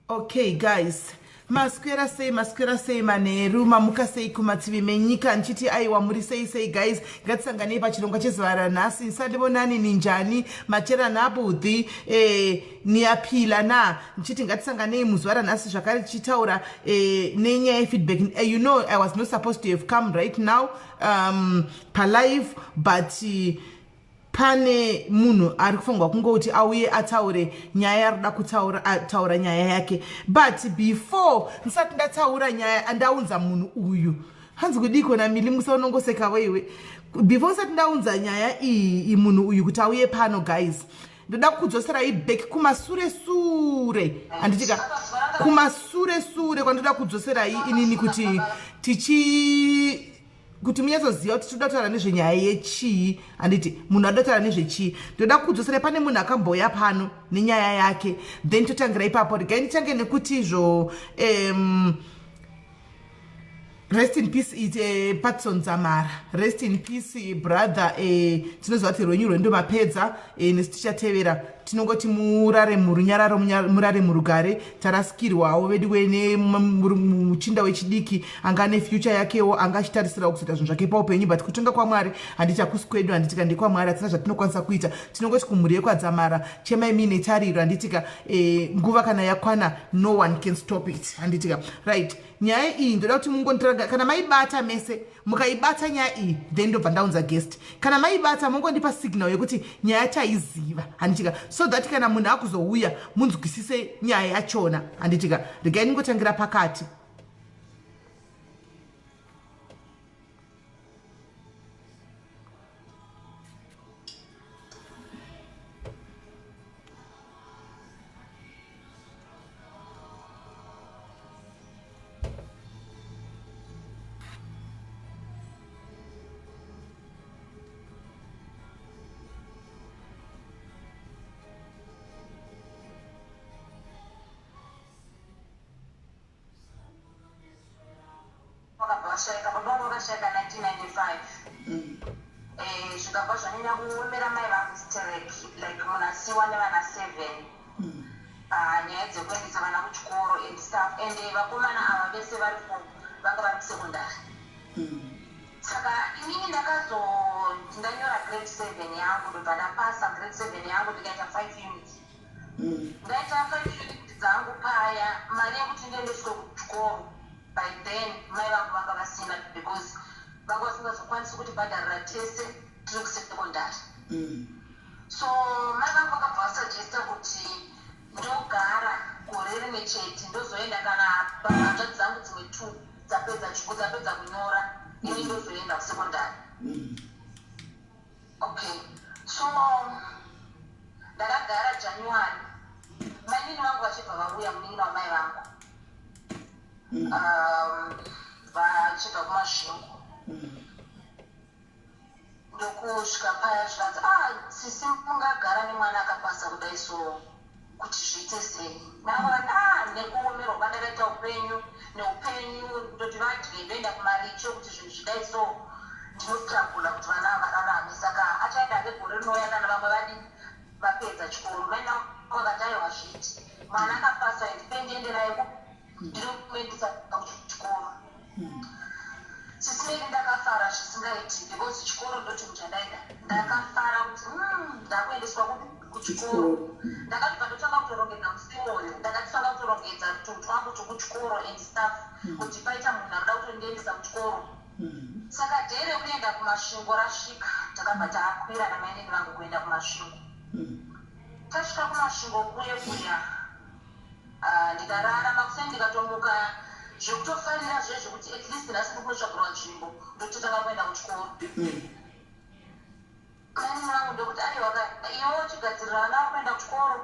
Okay guys, maswera sei, maswera sei manheru, mamuka sei kumativi menyika, ndichiti aiwa muri sei sei guys. Ngatisanganei pachirongwa chezuva ranhasi. Sandivonani ninjani machera nabudhi niyaphila na, ndichiti ngatisanganei muzuva ranhasi zvakare tichitaura nenyaya yefeedback. You know I was not supposed to have come right now palive, but pane munhu ari kufanirwa kungoti auye ataure nyaya yaari kuda kutaura, ataura nyaya yake. But before ndisati ndataura nyaya, andaunza munhu uyu, hanzi kudiko namili musa unongosekavo iwe. Before ndisati ndaunza nyaya iyi, munhu uyu kuti auye pano guys, ndoda kudzoserai back kumasure sure, handitika kumasure sure kwandoda kudzoserai inini kuti tichi kuti munyatsoziva kuti toda kutaura nezvenyaya yechii, handiti munhu anoda kutaura nezvechii. Ndoda kudzoserai pane munhu akamboya pano nenyaya yake, then totangira ipapo. Regai nditange nekuti izvo rest in peace it Patson Dzamara, rest in peace brother. Tinoziva kuti rwenyu rwendo mapedza, nesu tichatevera. Tinongoti murare murunyararo, murare murugare. Tarasikirwawo veduwe nemuchinda wechidiki anga ane future yakewo, anga achitarisirawo kuzoita zvinhu zvake paupenyu, but kutonga kwaMwari handiti hakusi kwedu, handitika ndekwaMwari. Hatina zvatinokwanisa kuita. Tinongoti kumhuri yekwaDzamara, chemai muine tariro, handitika nguva kana yakwana no one can stop it, handitika. Right, nyaya iyi ndoda kuti mungondiranga kana maibata mese, mukaibata nyaya iyi, then ndobva ndaunza guest. Kana maibata mongondipa signal yekuti nyaya taiziva, handitika, so that kana munhu akuzouya munzwisise nyaya yachona, handitika. Regai ndingotangira pakati. Vakabva vashaika, baba vangu vakashaika 1995. Zvikabva zvanyanya kuomera mai vangu sterek, like munhu asiwa nevana 7. Nyaya dzekuendesa vana kuchikoro and stuff, and vakomana ava vese vari vanga vari kusekondari. Saka inini ndakazo ndanyora grade 7 yangu, ndobva ndapasa grade 7 yangu, ndikaita 5 units. Ndaita 5 units dzangu paya, mari yekuti ndiendeswe kuchikoro by then mai vangu vanga vasina, because vanga vasingazokwanisi kutibhadharira tese tiri kusekondari. So mai vangu vakabva vasuggesta kuti ndogara gore rimwe chete, ndozoenda kana hanzvadzi dzangu dzimwe two dzapedza chikoro, dzapedza kunyora, ini ndozoenda kusekondari. Okay, so ndakagara January, mainini vangu vachibva vauya, munin'ina wamai vangu, vachibva kuMasvingo. Ndokusvika paya zvikanzi, "Ah, sisi, mungagara nemwana akapasa kudai, so kuti zviite sei?" Ndakavati, "Ah, nekuomerwa kwandakaita upenyu neupenyu, ndoti vadye, ndoenda kumaricho kuti zvinhu zvidai, so ndinostrugula kuti vana ava vararame. Saka achaenda ake gore rinouya kana vamwe vadi vapedza chikoro." Maina vakati, "Aiwa, zviti mwana akapasa, ndipendienderai ndinomuendesa kuchikoro." Sisimeli, ndakafara zvisingaiti because chikoro ndochinhu chandaida. Ndakafara kuti ndakuendeswa kuchikoro. Ndakatobva ndotanga kutorongedza musi iwoyo, ndakatotanga kutorongedza tunhu twangu tokuchikoro and stuff, kuti paita munhu anoda kutondiendesa kuchikoro. Saka day rekuenda kuMasvingo rasvika, takabva takwira namainini vangu kuenda kuMasvingo. Tasvika kuMasvingo kuye kuya, ndikarara. Makuseni ndikatomuka zvekutofarira zvezvo kuti at least nhasi ndiri kunotsvagirwa nzvimbo, ndototanga kuenda kuchikoro. Mainini vangu ndokuti, "Aiwa, iwe uchigadzirira vana vari kuenda kuchikoro,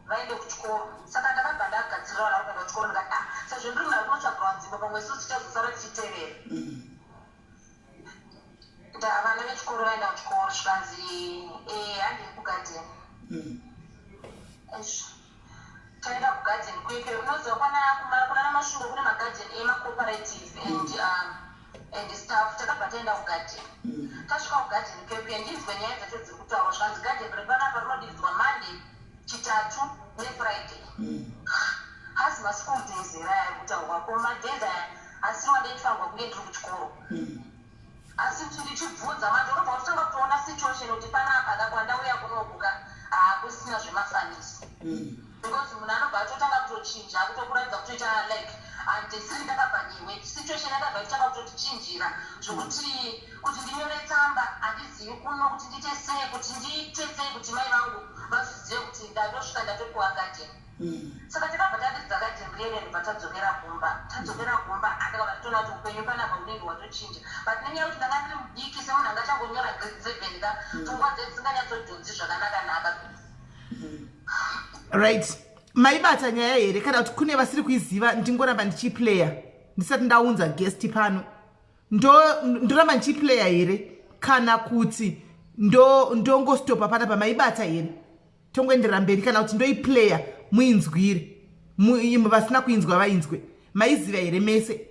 vaende kuchikoro." Saka ndakabva ndagadzirira vana vari kuenda kuchikoro. Ndikati, "Ah, sezvo ndiri munhu ari kunotsvagirwa nzvimbo, pamwe isusu tichazosara tichitevera." Vana vechikoro vaenda kuchikoro, zvikanzi, "Handei kugadheni." Izvo taenda kugadheni kwekwe. Unoziva kunana Masvingo kune magadheni emacooperative and stuff. Takabva taenda kugadheni. Tasvika kugadheni kwekwe, ndinzwe nyaya dzacho dziri kutaurwa. Zvikanzi gadheni repanapa rinodiridzwa Monday, Chitatu neFriday. Hasi. Haasi maschool days here aya ari kutaurwa? Ko madays aya asiriwa ndaifanirwa kunge ndiri kuchikoro. Asi kuti ndichibvunza manje unobva watotanga kutoona situation kuti panapa ka kwandauya kunoku ka hakusina zvemafanisi. Because munhu anobva atotanga kutochinja akutokuratidza kutoita like handisiri ndakabva newe. Situation yakabva yatotanga kutotichinjira zvekuti kuti ndinyore tsamba handizivi kuno kuti ndiite sei kuti ndiite sei kuti mai vangu vazvizive kuti ndatosvika ndatopiwa garden. Saka takabva taridza garden riye riye ndobva tadzokera kumba. Tadzokera kumba ndakabva ndatoona kuti upenyu panapa hunenge hwatochinja but nenyaya yekuti ndanga ndiri mudiki semunhu anga achangonyora grade 7 ka pfungwa dzedu dzisinganyatsodhonzi zvakanaka naka. Right, maibata nyaya here kana kuti kune vasiri kuiziva? Ndingoramba ndichiplayer ndisati ndaunza guest pano. Ndoramba ndichiplayer here kana kuti ndongostopa panapa? Maibata here? Tongoenderera mberi kana kuti ndoiplayer muinzwire, vasina kuinzwa vainzwe? Maiziva here mese?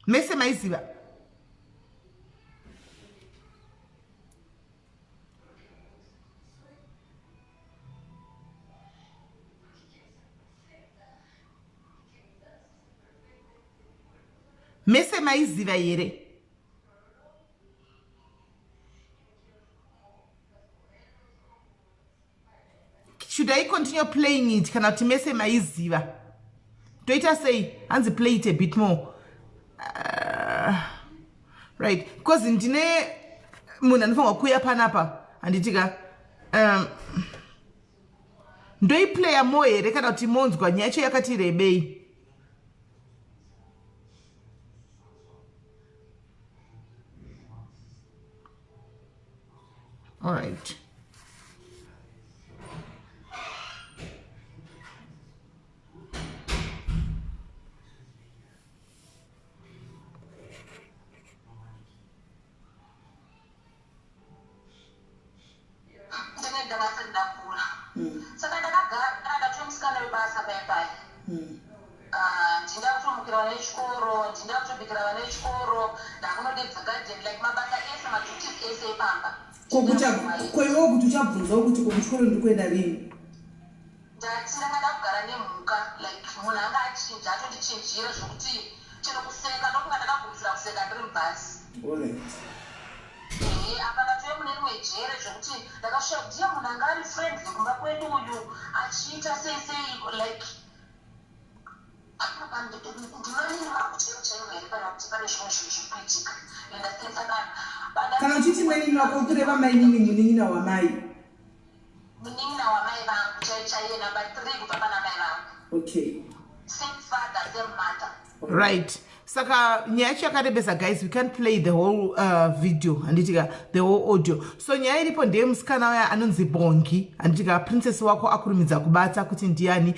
Mese maiziva? Mese maiziva here? Should I continue playing it kana kuti mese maiziva? Toita sei? Hanzi play it a bit more. Right, because ndine munhu anofanirwa kuuya panapa, handiti ka? Ndoiplaya more here kana kuti monzwa? Nyaya yacho yakati rebei. All right. Ndinenge ndakasati ndakura. Saka ndakagara ndatove musikana webasa paya paya. Ah, ndinda kutomukira vana vechikoro, ndinda kutobikira vana vechikoro, ndakunodedza garden, like mabasa ese, maduties ese epamba. Ko ko iwewe kuti uchabvunzawo kuti ko kuchikoro ndiri kuenda rini? Ndati ndanga ndakugara nemhuka, like munhu anga achinja, atondichinjira zvekuti chero kuseka ndokunga ndakagumisira kuseka ndiri mubhazi. Alright. Ehe, apa ndatove mune rimwe jere zvekuti ndakasvika ndiye munhu anga ari friendly kumba kwedu uyu achiita sei sei, like ndimanini vangu chaivo chaivo here kana kuti pane zvimwe zvinhu zviri kuitika? You understand? Saka Kana uchiti mainini vako kureva mainini munin'ina wamai? Munin'ina wamai vangu chaiye chaiye, number 3 kubva pana mai vangu. Okay. Same father, same mother. Right, saka nyaya yacho yakarebesa guys, we can't play the whole video, handitika, the whole audio. So nyaya iripo ndeye musikana uya anonzi Bongi, handitika? Princess wako akurumidza kubata kuti ndiani.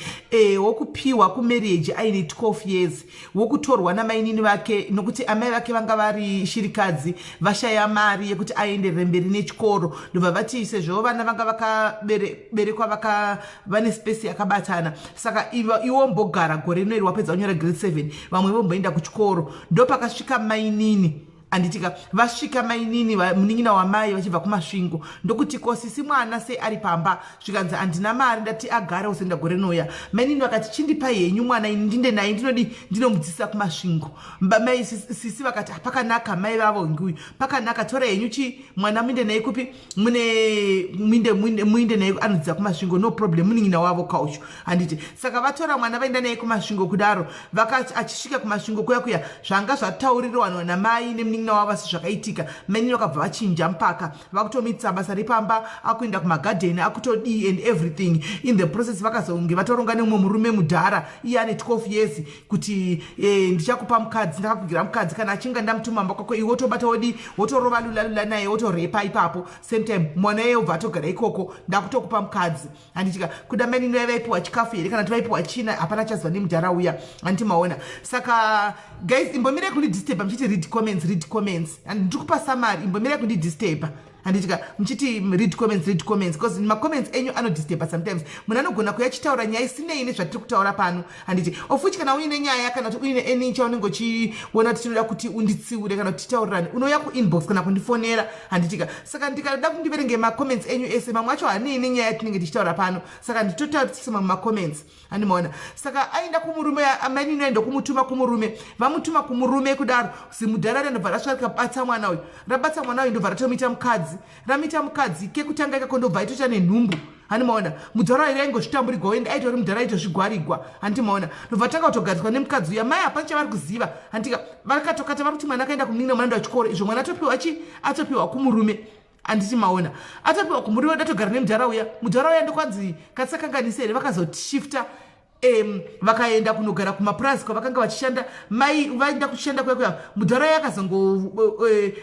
Wokupiwa kumarriage aine 12 years, wokutorwa namainini vake nokuti amai vake vanga vari shirikadzi, vashaya mari yekuti aenderere mberi nechikoro. Ndobva vati sezvo vana vanga vakaberekwa vaka vane space yakabatana, saka iwo mbogara gore rino iri, wapedza kunyora grade 7, vamwe vomboenda kuchikoro. Ndopakasvika mainini, handitika? Vasvika mainini, munin'ina wamai, vachibva kuMasvingo, ndokuti ko sisi mwana sei ari pamba? Zvikanzi handina mari, ndati agare uzoenda gore rinouya. Mainini vakati chindipai henyu mwana ini ndinde naye, ndinodi ndinomudzidzisa kuMasvingo. Mai sisi vakati pakanaka, mai vavo ngiuyu, pakanaka, tora henyu chi mwana muinde naye kupi, mune muinde muinde naye anodzidza kuMasvingo, no problem, munin'ina wavo kaucho, handiti? Saka vatora mwana vaenda naye kuMasvingo kudaro, vakati achisvika kuMasvingo kuya kuya, zvanga zvataurirwanwa namai nemunin'ina wavo asi zvakaitika, mainini vakabva vachinja mupaka, vakutomitsa basa repamba, akuenda kumagadheni, akutodii and everything. In the process vakazonge vatoronga nemumwe murume mudhara, iye ane 12 years, kuti ndichakupa mukadzi, ndakakugira mukadzi, kana achinge ndamutuma mba kwako, iwe wotobata wodi wotorova lula lula naye, wotorepa ipapo same time, mwana iye obva atogara ikoko, ndakutokupa mukadzi, handitika? Kuda mainini vaiva vaipiwa chikafu here kana kuti vaipiwa china, hapana chaziva nemudhara uya, handiti maona? Saka guys, imbomirai kundidisturba muchiti read comments, read comments. Ndiri kupa summary, imbomirai kundidisturba. Handitika muchiti read comments, read comments, because macomments enyu anodisturba sometimes. Munhu anogona kuya achitaura nyaya isinei nezvatiri kutaura pano, handiti? Of which kana uine nyaya kana kuti uine any chaunenge uchiona kuti tinoda kuti unditsiure kana kuti titaurirane, unouya kuinbox kana kundifonera, handitika? Saka ndikada kuti ndiverenge macomments enyu ese, mamwe acho hanei nenyaya yatinenge tichitaura pano, saka nditotaura mamwe macomments, handimaona? Saka aenda kumurume, amainini aenda kumutuma kumurume, vamutuma kumurume kudaro, zimudhara randobva rasvika rikabatsa mwana uyu, rabatsa mwana uyu, ndobva ratomuita mukadzi, ramuita mukadzi kekutanga ikako, ndobva aitoita nenhumbu, handimaona? Mudhara uyu raingozvitamburigwa uende aitori mudhara aitozvigwarigwa, handimaona? Ndobva tanga kutogariswa nemukadzi uya. Mai hapana chavari kuziva, handika? Vakatokata vari kuti mwana akaenda kumunina, mwana ndo chikoro izvo mwana atopiwa chi atopiwa kumurume, handiti maona? Atopiwa kumurume, datogara nemudhara uya. Mudhara uya ndokwanzi katisakanganise here, vakazoshifta vakaenda kunogara kumapurazi kwavakanga vachishanda. Mai vaenda kushanda kuya kuya, mudhara uya akazongo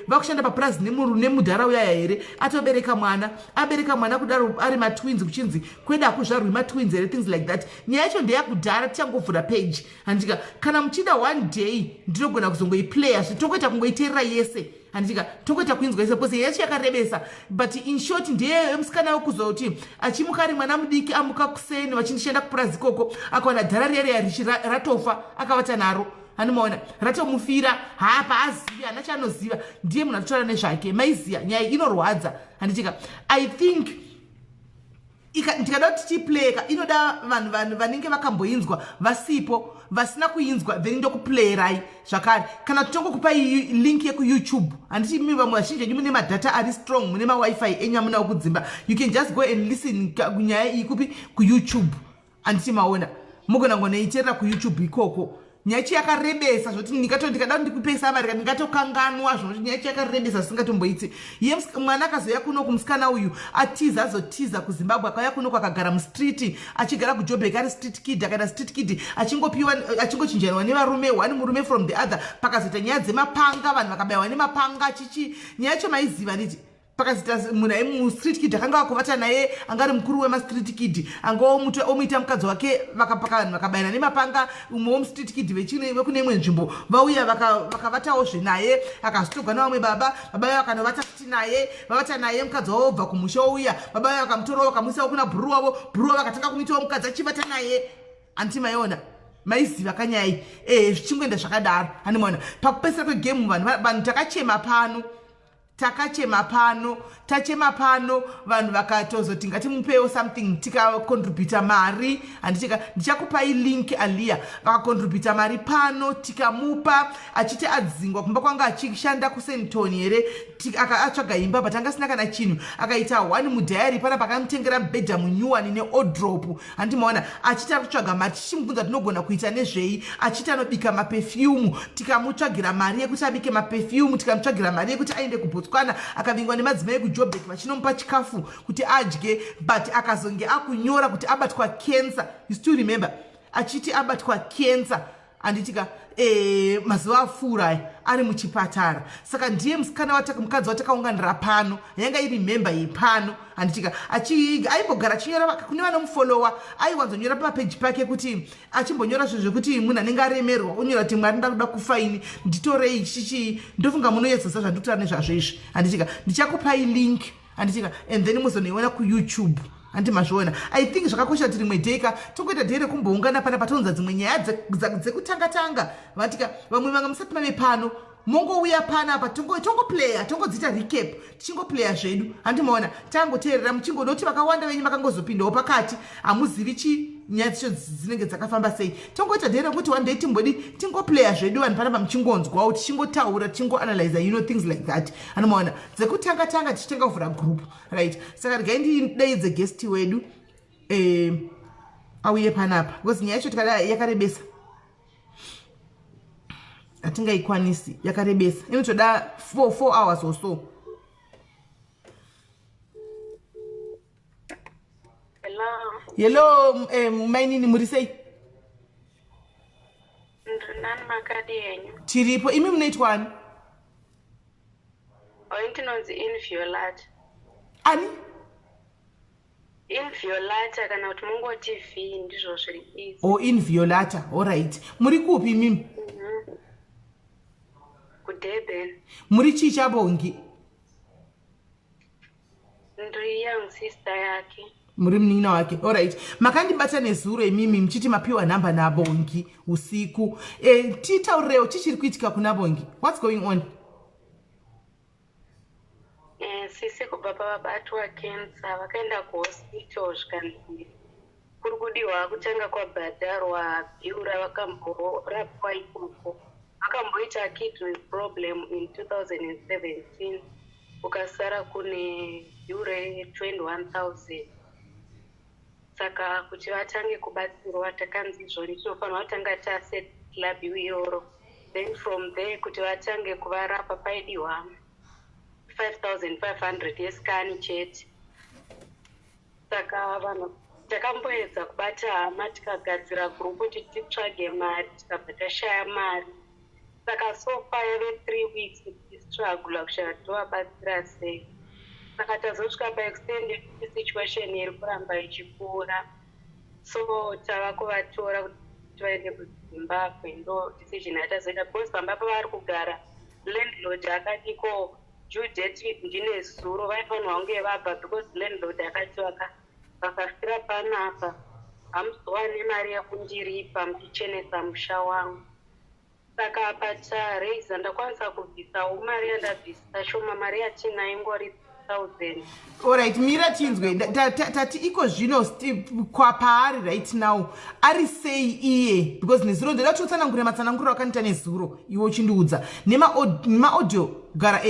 vakushanda papurazi nemudhara uyaya here, atobereka mwana. Abereka mwana kudaro ari matwins, kuchinzi kwedu hakuzvarwi matwins here, things like that. Nyaya yacho ndeyakudhara, tichangovhura page, handika? Kana muchida, one day ndinogona kuzongoiplaya, tongoita kungoiteerera yese, handitika? Tongoita kuinzwa yese because yacho yakarebesa. But in short, ndeye musikana wekuzoti achimuka ari mwana mudiki, amuka kuseni vachindishanda kupurazi ikoko, akaona dhara riya riya richi ratofa, akavata naro, handimaona? Ratomufira haapa, azivi, hana chaanoziva, ndiye munhu atotaura nezvake. Maiziya nyaya inorwadza, handitika? I think ndikada kuti tichiplaya, inoda vanhu vanenge vakamboinzwa vasipo, vasina kuinzwa then ndokuplayirai zvakare, kana titongokupai link yekuYouTube, handiti? Imi vamwe vazhinji venyu mune madata ari strong, mune maWiFi enyu amunawo kudzimba, you can just go and listen nyaya iyi kupi? KuYouTube, handiti maona? Mugona ngonoiteerera kuYouTube ikoko. Nyaya yacho yakarebesa zvoti ndikada kuti ndikupei summary, ndingatokanganwa zvinoti nyaya yacho yakarebesa zvisingatomboiti. Ye mwana akazoya kuno kumusikana uyu, atiza, azotiza kuZimbabwe, akauya kunoku, akagara mustreet, achigara kuJobek ari street kid. Akaenda street kid, achingopiwa, achingochinjanwa nevarume, one murume from the other. Pakazoita nyaya dzemapanga, vanhu vakabayiwa nemapanga, chichi. Nyaya yacho maiziva, nditi? Pakazoita munhu ai mustreet kid akanga akuvata naye, anga ari mukuru wemastreet kid, anga omuita mukadzi wake. Vakapaka vanhu, vakabayana nemapanga. Umwe womustreet kid vekune imwe nzvimbo vauya, vakavatawo naye, akazotogwa nevamwe baba. Baba vaya vakanovata futi naye, vavata naye, mukadzi wavo obva kumusha ouya, baba vaya vakamutorawo, vakamuisawo kuna bhuru wavo. Bhuru wavo vakatanga kumuitawo mukadzi, achivata naye, handiti maiona? Maiziva kanyai? Zvichingoenda zvakadaro, handimaona? Pakupedzisira kwegame, vanhu takachema pano, takachema pano, tachema pano, vanhu vakatozoti ngatimupewo something, tikacontributa mari, handitika? Ndichakupai link alia. Vakacontributa mari pano, tikamupa, achiti adzingwa kumba kwanga achishanda kuSandton here, atsvaga imba, but anga asina kana chinhu. Akaita one mudiary pana, pakamutengera mubhedha munyuwani newardrobe, handimaona? Achiti ari kutsvaga mari. Tichimubvunza tinogona kuita nezvei, achiti anobika maperfume. Tikamutsvagira mari yekuti abike maperfume, tikamutsvagira mari yekuti aende kuBotswana, akavingwa nemadzimai ekuJobek vachinomupa chikafu kuti adye. But akazonge akunyora kuti abatwa cancer. You still remember achiti abatwa cancer, handitika? Mazuva apfuura aya ari muchipatara. Saka ndiye musikana, mukadzi watakaunganira pano, yanga iri member yepano, handitika? Aimbogara achinyora kune vanomufollowa, aiwanzonyora pamapeji pake kuti achimbonyora zvinhu zvekuti munhu anenge aremerwa, onyora kuti, "Mwari, ndakuda kufa ini, nditorei," chichii. Ndofunga munoyedzesa zvandikutaura nezvazvo izvi, handitika? Ndichakupai link, handitika? And then muzonoiona kuYouTube, handi mazviona? I think zvakakosha kuti rimwe day ka tongoita day rekumboungana pana, patonza dzimwe nyaya dzekutanga-tanga vatika vamwe vanga musati mave pano, mongouya panapa, tongoplaya, tongodziita recap, tichingoplaya zvedu, handimaona? Tangoteerera muchingodoti vakawanda venyu makangozopindawo pakati, hamuzivi chi nyaya dzacho dzinenge dzakafamba sei. Tongoita day rekuti one day timbodi tingoplaya zvedu, vanhu panapa muchingonzwawo, tichingotaura, tichingoanalyza, things like that, anomaona? Dzekutanga tanga tichitenga kuvhura group, right? Saka regai ndideidze guest wedu auye panapa, because nyaya yacho tikada yakarebesa, hatingaikwanisi, yakarebesa, inotoda 4 hours or so. Hello. Hello, mainini, muri sei? Ndinani, makadi henyu? Tiripo. Imi munoitwani? Oi, ndinonzi Inviolata. Ani? Inviolata, kana kuti mungoti V, ndizvo zviri easy. O oh, Inviolata, alright. Muri kupi imimi? KuDurban. Muri chii chabongi? Ndiri young sister yake. Muri munin'ina wake. Alright, makandibata nezuro imimi muchiti mapiwa nhamba naBongi usiku. Titaurirewo chichiri kuitika kuna Bongi. What's going on? Sisi kubva pavabatwa cancer, vakaenda kuhospital, zvikanzi kuri kudiwa kutanga kwabhadharwa bill ravakamborapwa ikoko. Vakamboita kidney problem in 2017, kukasara kune bill re21 000. Saka kuti vatange kubatsirwa, takanzi izvoni tinofanirwa kutanga tasettle bill iroro, then from there kuti vatange kuvarapa paidiwa 5500 yescan chete. Saka vanhu takamboedza kubata hama, tikagadzira group kuti titsvage mari, tikabva tashaya mari. Saka so far yave 3 weeks tichistruggle kushaya kuti tovabatsira sei. Saka tazosvika paextent yekuti situation iri kuramba ichikura, so tava kuvatora kuti vaende kuZimbabwe. Ndo decision yatazoita, because pamba pavari kugara, landlord akatiko due date ndine zuro, vaifanirwa kunge vabva, because landlord akati vakafira panapa hamuzowane mari yekundiripa muchichenesa musha wangu. Saka pachareisa ndakwanisa kubvisawo mari yandabvisa shoma, mari yatinayo ingori 1000. Alright, mira tinzwe. Tati iko zvino kwapaari right now ari sei iye? Because nezuro ndoda kuti utsanangure matsananguriro akanita nezuro iwe uchindiudza nemaaudio gara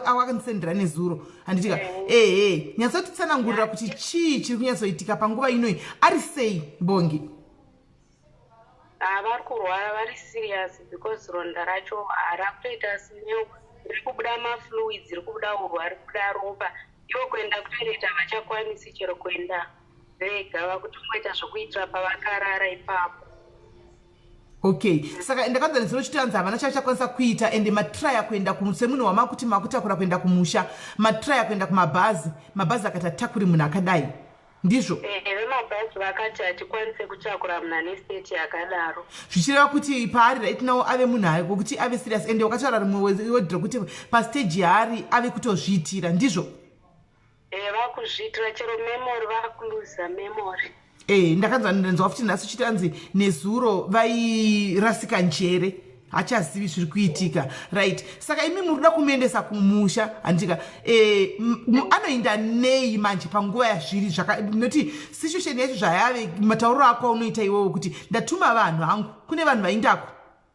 awakandisendera nezuro, handitika? Ehe, nyatsotitsanangurira kuti chii chiri kunyatsoitika panguva inoi. Ari sei Bongi? Ah, vari kurwara, vari serious, because ronda racho harakutoita smell, riri kubuda mafluids, riri kubuda urwa, riri kubuda ropa. Ivo kuenda kutoilet havachakwanisi chero kuenda vega, vakutongoita zvokuitira pavakarara ipapo. Okay, saka ndakanza nezuro chitanzi havana chavachakwanisa kuita, ende matraya kuenda semunhu wamakuti makutakura kuenda kumusha, matraya kuenda kumabhazi, mabhazi akati atakuri munhu akadai, ndizvo? Vemabhazi vakati hatikwanise kutakura munhu ane state yakadaro. Zvichireva kuti paari right now ave munhu wekuti ave serious, ende wakataura rimwe word rekuti pastage yaari ave kutozviitira, ndizvo? Vakuzviitira, chero memory, vakuluza memory. Ndakanzwa, ndanzwa futi nhasi uchitanzi nezuro vairasika njere, hachazivi zviri kuitika. Right, saka imi muri kuda kumuendesa kumusha, handika? Anoenda nei manje panguva yazviri? Noti situation yacho zvayave, matauriro ako aunoita iwewo kuti ndatuma vanhu hangu, kune vanhu vaindako,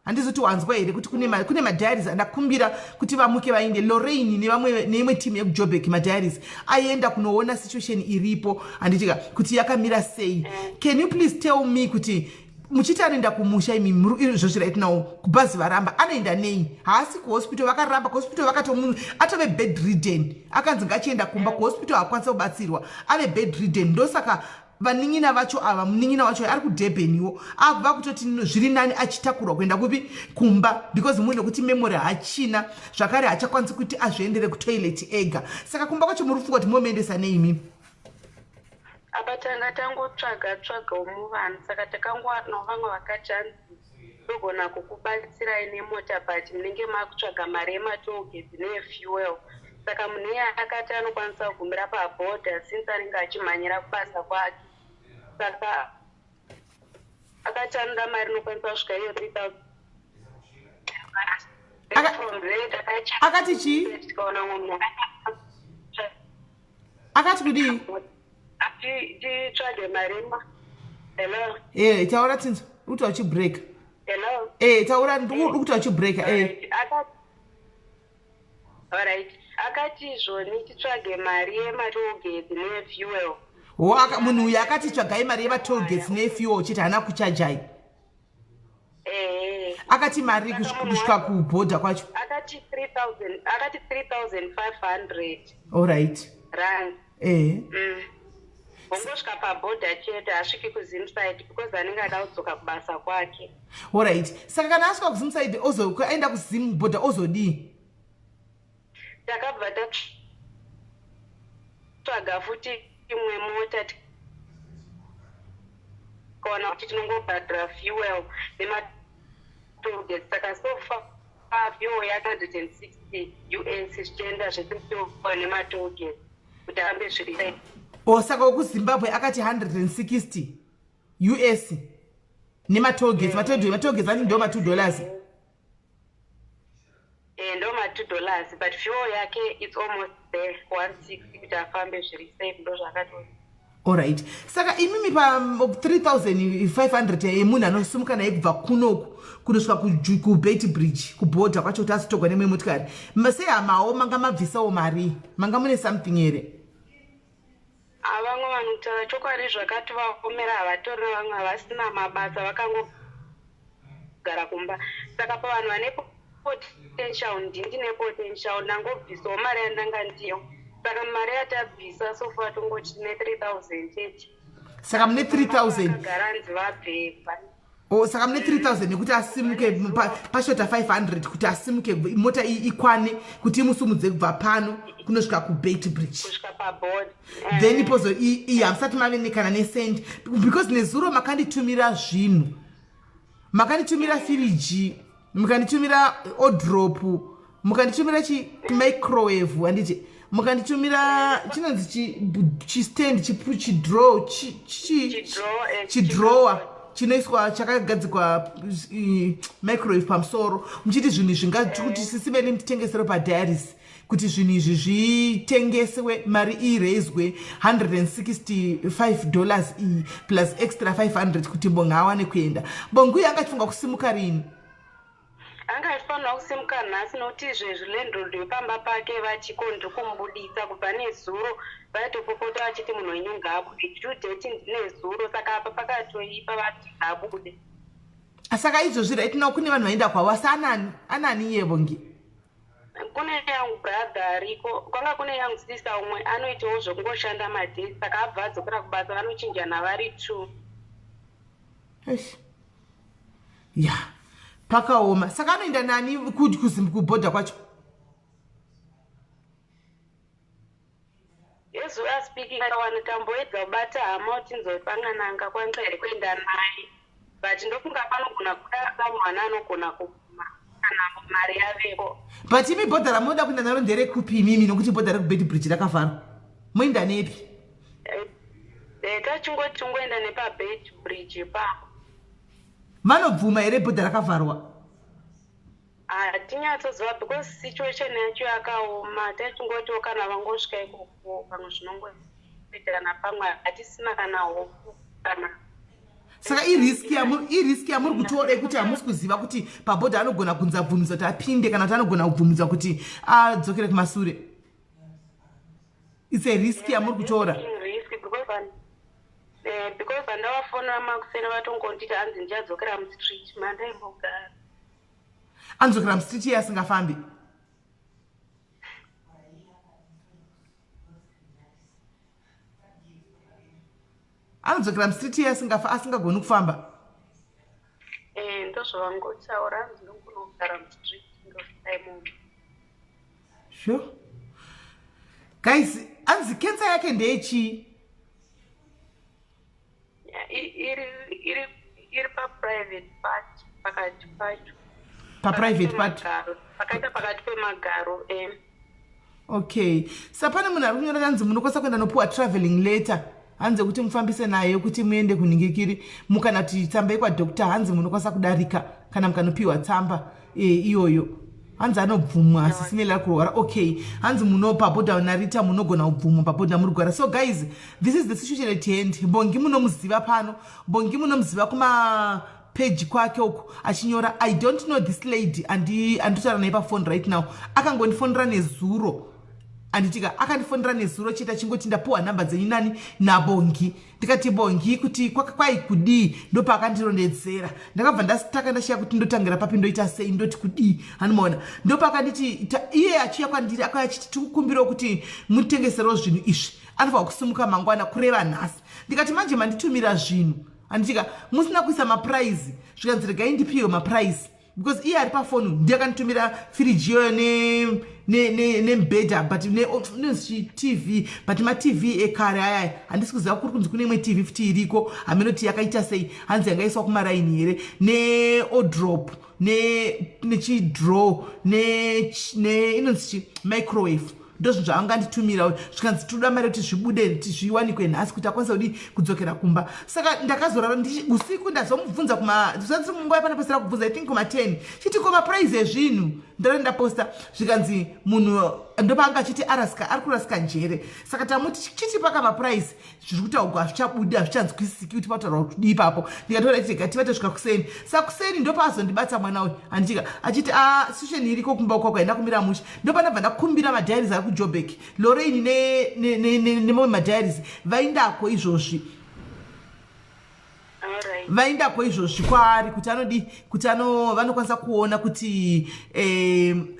handizoti wanzwa here kuti kune madiaries andakumbira kuti vamuke vainde, Lorraine nevamwe neimwe timu yekuJobek, madiaries aienda kunoona situation iripo, handitika, kuti yakamira sei? Can you please tell me kuti muchiti anoenda kumusha, imi izvozvi right now kubhazi varamba, anoenda nei? Haasi kuhospital, vakaramba kuhospital, vakatomu atove bedridden, akanzi ngachienda kumba. Kuhospital haakwanisa kubatsirwa, ave bedridden. Ndosaka vanin'ina vacho ava, munin'ina wacho ari kuDurbaniwo, abva kutoti zviri nani achitakurwa kuenda kupi? Kumba, because munhu nekuti memory hachina zvakare, haachakwanisi kuti azviendere kutoilet ega. Saka kumba kwacho muri kufunga kuti momuendesa neimi? Apa tanga tangotsvaga tsvagawo muvanhu, saka takangowanawo vamwe vakati hanzi togona kukubatsirai nemota, but munenge makutsvaga mari yematollgates neyefuel. Saka munhu iye akati anokwanisa kugumira pabhodha since anenge achimhanyira kubasa kwake. Saka akati anoda mari inokwanisa kusvika iyo 3000. From there Akati chii? Tikaona mumwe munhu Akati kudii? Titsvage mari ma, hello? Taura tinzwa, uri kuti uchibreak. Hello? Taura, uri kuti uchibreaka. Alright, akati izvoni titsvage mari yematollgates nefuel. Ho, munhu uyu akati tsvagai mari yematollgates nefuel chete, haana kuchajai? Ehe. Akati mari Saka munhu kusvika kubhodha kwacho? Akati 3000, akati 3500 Allright. rand. Ongosvika pabhodha chete, hasviki kuZimside because anenge ada kudzoka kubasa kwake. Allright, saka kana asvika kuZimside, aenda kuZim bhodha, ozodii? Takabva tatsvaga futi imwe mota, tikaona kuti tinongobhadhara fuel nematollgates. Saka so far fuel ya160 US, zvichienda zvese fuel nematollgates. Kuti arambe zviri safe. O, saka wekuZimbabwe akati 160 US nematollgates. Matollgates anti ndo ma2 dollars. Ndo ma2 dollars, but fuel yake, it's almost there, 160, kuti afambe zviri safe, ndo zvakati. Alright, saka imimi pa 3500 yemunhu anosumuka naye kubva kunoku kunosvika kuBeitbridge, kubhodha kwacho, kuti azotogwa nemwe motikari, sehamawo manga mabvisawo mari, manga mune something here? Vamwe vanhu, kutaura chokwadi, zvakati vaomera, havatorina, vamwe havasina mabasa, vakangogara kumba. Saka pavanhu vane potential, ndine potential, ndangobvisawo mari yandanga ndiyo. Saka mari yatabvisa so far, tongoti tine 3000 chete. Saka mune 3000? Garanzi vabve. O, saka mune 3000 nekuti asimuke, pashota 500 kuti asimuke, mota iyi ikwane kuti imusumudze kubva pano kunosvika kuBeitbridge. Kusvika paboard. Then pozo iyi hamusati mave kana necent, because nezuro makanditumira zvinhu, makanditumira firiji, mukanditumira wardrobe, mukanditumira chimicrowave, handiti? Mukanditumira chinonzi chistand, chidraw, chidrawer chinoiswa, chakagadzikwa microwave pamusoro, muchiti zvinhu izvi kuti sisiveni mutitengesero padiaris, kuti zvinhu izvi zvitengeswe, mari irezwe $165 iyi plus extra 500 kuti Bonga awane kuenda. Bonga uyu angachifunga kusimuka rini? Anga achifanira kusimuka nhasi, nokuti izvezvi landlord wepamba pake vachiko, ndiri kumubudisa kubva nezuro. Vaitopopota vachiti munhu wenyu ngaabude, due date ndinezuro. Saka apa pakatoipa, vati ngaabude. Saka izvozvi right now kune vanhu vaenda kwavo, asi anani anani iye Bongi? Kune young brother ariko, kwanga kune young sister umwe anoitawo zvekungoshanda madays, saka abva adzokera kubasa, vanochinjana vari two. Eish. Ya, pakaoma. Saka anoenda nani kubhodha kwacho? As we are speaking, vanhu tamboedza kubata hama kuti nzopangana kwanisa here kuenda naye, but ndofunga panogona kuda mwana anogona kubvuma kana mari yavepo. But imi, bhodha ramunoda kuenda naro nderekupi imimi? Nokuti bhodha rekuBeitbridge rakavharwa, moenda nepi? Tachingoti tingoenda nepaBeitbridge ipapo. Vanobvuma here bhodha rakavharwa? Hatinyatsoziva, because situation yacho yakaoma. Tachingotiwo kana vangosvika ikoko, pamwe zvinongoitirana, pamwe hatisina kana hope kana. Saka irisk yamuri kutora yekuti hamusi kuziva kuti pabhodha anogona kunzi abvumidzwa kuti apinde, kana kuti anogona kubvumidzwa kuti adzokere kumasure. It's a risk yamuri kutora. Risk, because vandavafonera makuseni vatongonditi hanzi ndichadzokera mustreet mandaimbogara. Anodzokera mustreet iye asingafambi? Anodzokera mustreet iye asingagoni kufamba? Ndozvavangotaura, hanzi ndongonogara mustreet, ndosvika imomo. Sure guys, anzi cancer yake ndeyechii? Yeah, iri paprivate part, pakati pacho. Paprivate part? Pemagaro, pakaita pakati pemagaro. Okay, sa pane munhu ari kunyora, hanzi munokwanisa kuenda nopiwa travelling letter, hanzi yekuti mufambise nayo kuti muende kunhingikiri, mukana kuti tsamba yekwadoctor, hanzi munokwanisa kudarika kana mukanopiwa tsamba iyoyo. Hanzi anobvumwa asisimela kurwara. Okay, hanzi muno pabhodha narita munogona kubvumwa pabhodha muri kurwara. So guys, this is the situation at hand. Bongi munomuziva pano, Bongi munomuziva kuma peji kwake uku achinyora. I don't know this lady anditotaura naye pafoni right now. Akangondifonera nezuro, anditika akandifonera nezuro chete achingoti ndapuwa nhamba dzenyu nani, naBongi. Ndikati Bongi kuti kwai kudii? Ndopaakandirondedzera, ndakabva ndasitaka, ndashiya kuti ndotangira papi, ndoita sei, ndoti kudii, hanimaona. Ndopakanditi iye achiuya kwandiri, akauya achiti tikukumbirawo kuti mutengeserewo zvinhu izvi, anofanwa kusimuka mangwana, kureva nhasi. Ndikati manje manditumira zvinhu, handitika musina kuisa maprice. Zvikanzi regai ndipiwe maprice, because iye ari pafoni ndiye akanditumira firiji iyoyo nemubhedha, but neTV, but maTV ekare ayaya, handisi kuziva kuri kunzi kune imwe TV futi iriko, haminoti yakaita sei, hanzi yangaiswa kumaraini here, newardrobe, nechidraw, inonzi chi microwave. Ndozvinhu zvavanganditumira, zvikanzi tinoda mari kuti zvibude, zviwanikwe nhasi kuti akwanise kudi kudzokera kumba. Saka ndakazorara usiku, ndazomubvunza kuma nguva yapanapesera kubvunza, I think kuma 10, chiti ko maprice ezvinhu ndara ndaposta, zvikanzi munhu ndopaanga achiti arasika, ari kurasika njere. Saka tamuti chiti paka maprice zviri kutaurwa hazvichabudi, hazvichanzwisisiki kuti pataurwa kudii ipapo. Ndikatora chega tivate svika kuseni. Saka kuseni ndopaazondibata mwana uyu, handitika achiti a ah, situation iriko kumba kwako haina kumira mushe. Ndopanabva ndakumbira madiaries ari kuJobek, Lorraine nemamwe madiaries vaindako izvozvi, vaindako izvozvi kwaari kuti anodi kuti ano vanokwanisa kuona kuti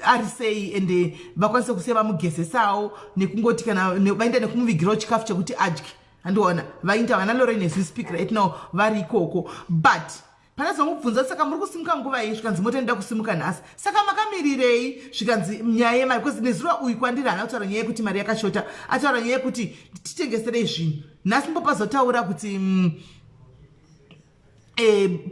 ari sei, ende vakwanise kusiya vamugezesawo nekungoti kana vaenda nekumuvigirawo chikafu chekuti adye. Handiona vainda vana Lorraine as we speak right now vari ikoko. But panazomubvunza, saka muri kusimuka nguva iyi? Zvikanzi mota inoda kusimuka nhasi. Saka makamirirei? Zvikanzi nyaya yemari, because nezuro uyu kwandiri haana kutaura nyaya yekuti mari yakashota, ataura nyaya yekuti titengeserei zvinhu nhasi. Mbopazotaura kuti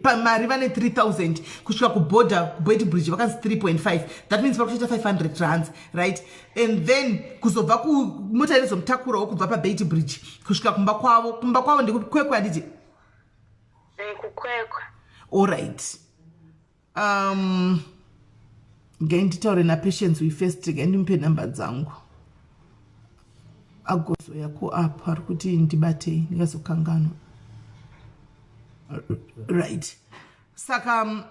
pamari vane 3000 kusvika kubhodha kuBeitbridge vakanzi 3.5, that means vari kuchita 500 rands, right? And then kuzobva kumota inozomutakurawo kubva paBeitbridge kusvika kumba kwavo. Kumba kwavo ndekuKwekwe, handiti? KuKwekwe. Allright, ngai nditaure naPatience we first, ngai ndimupe nhamba dzangu agozoya kuapp ari kuti ndibatei ndingazokanganwa, right? Saka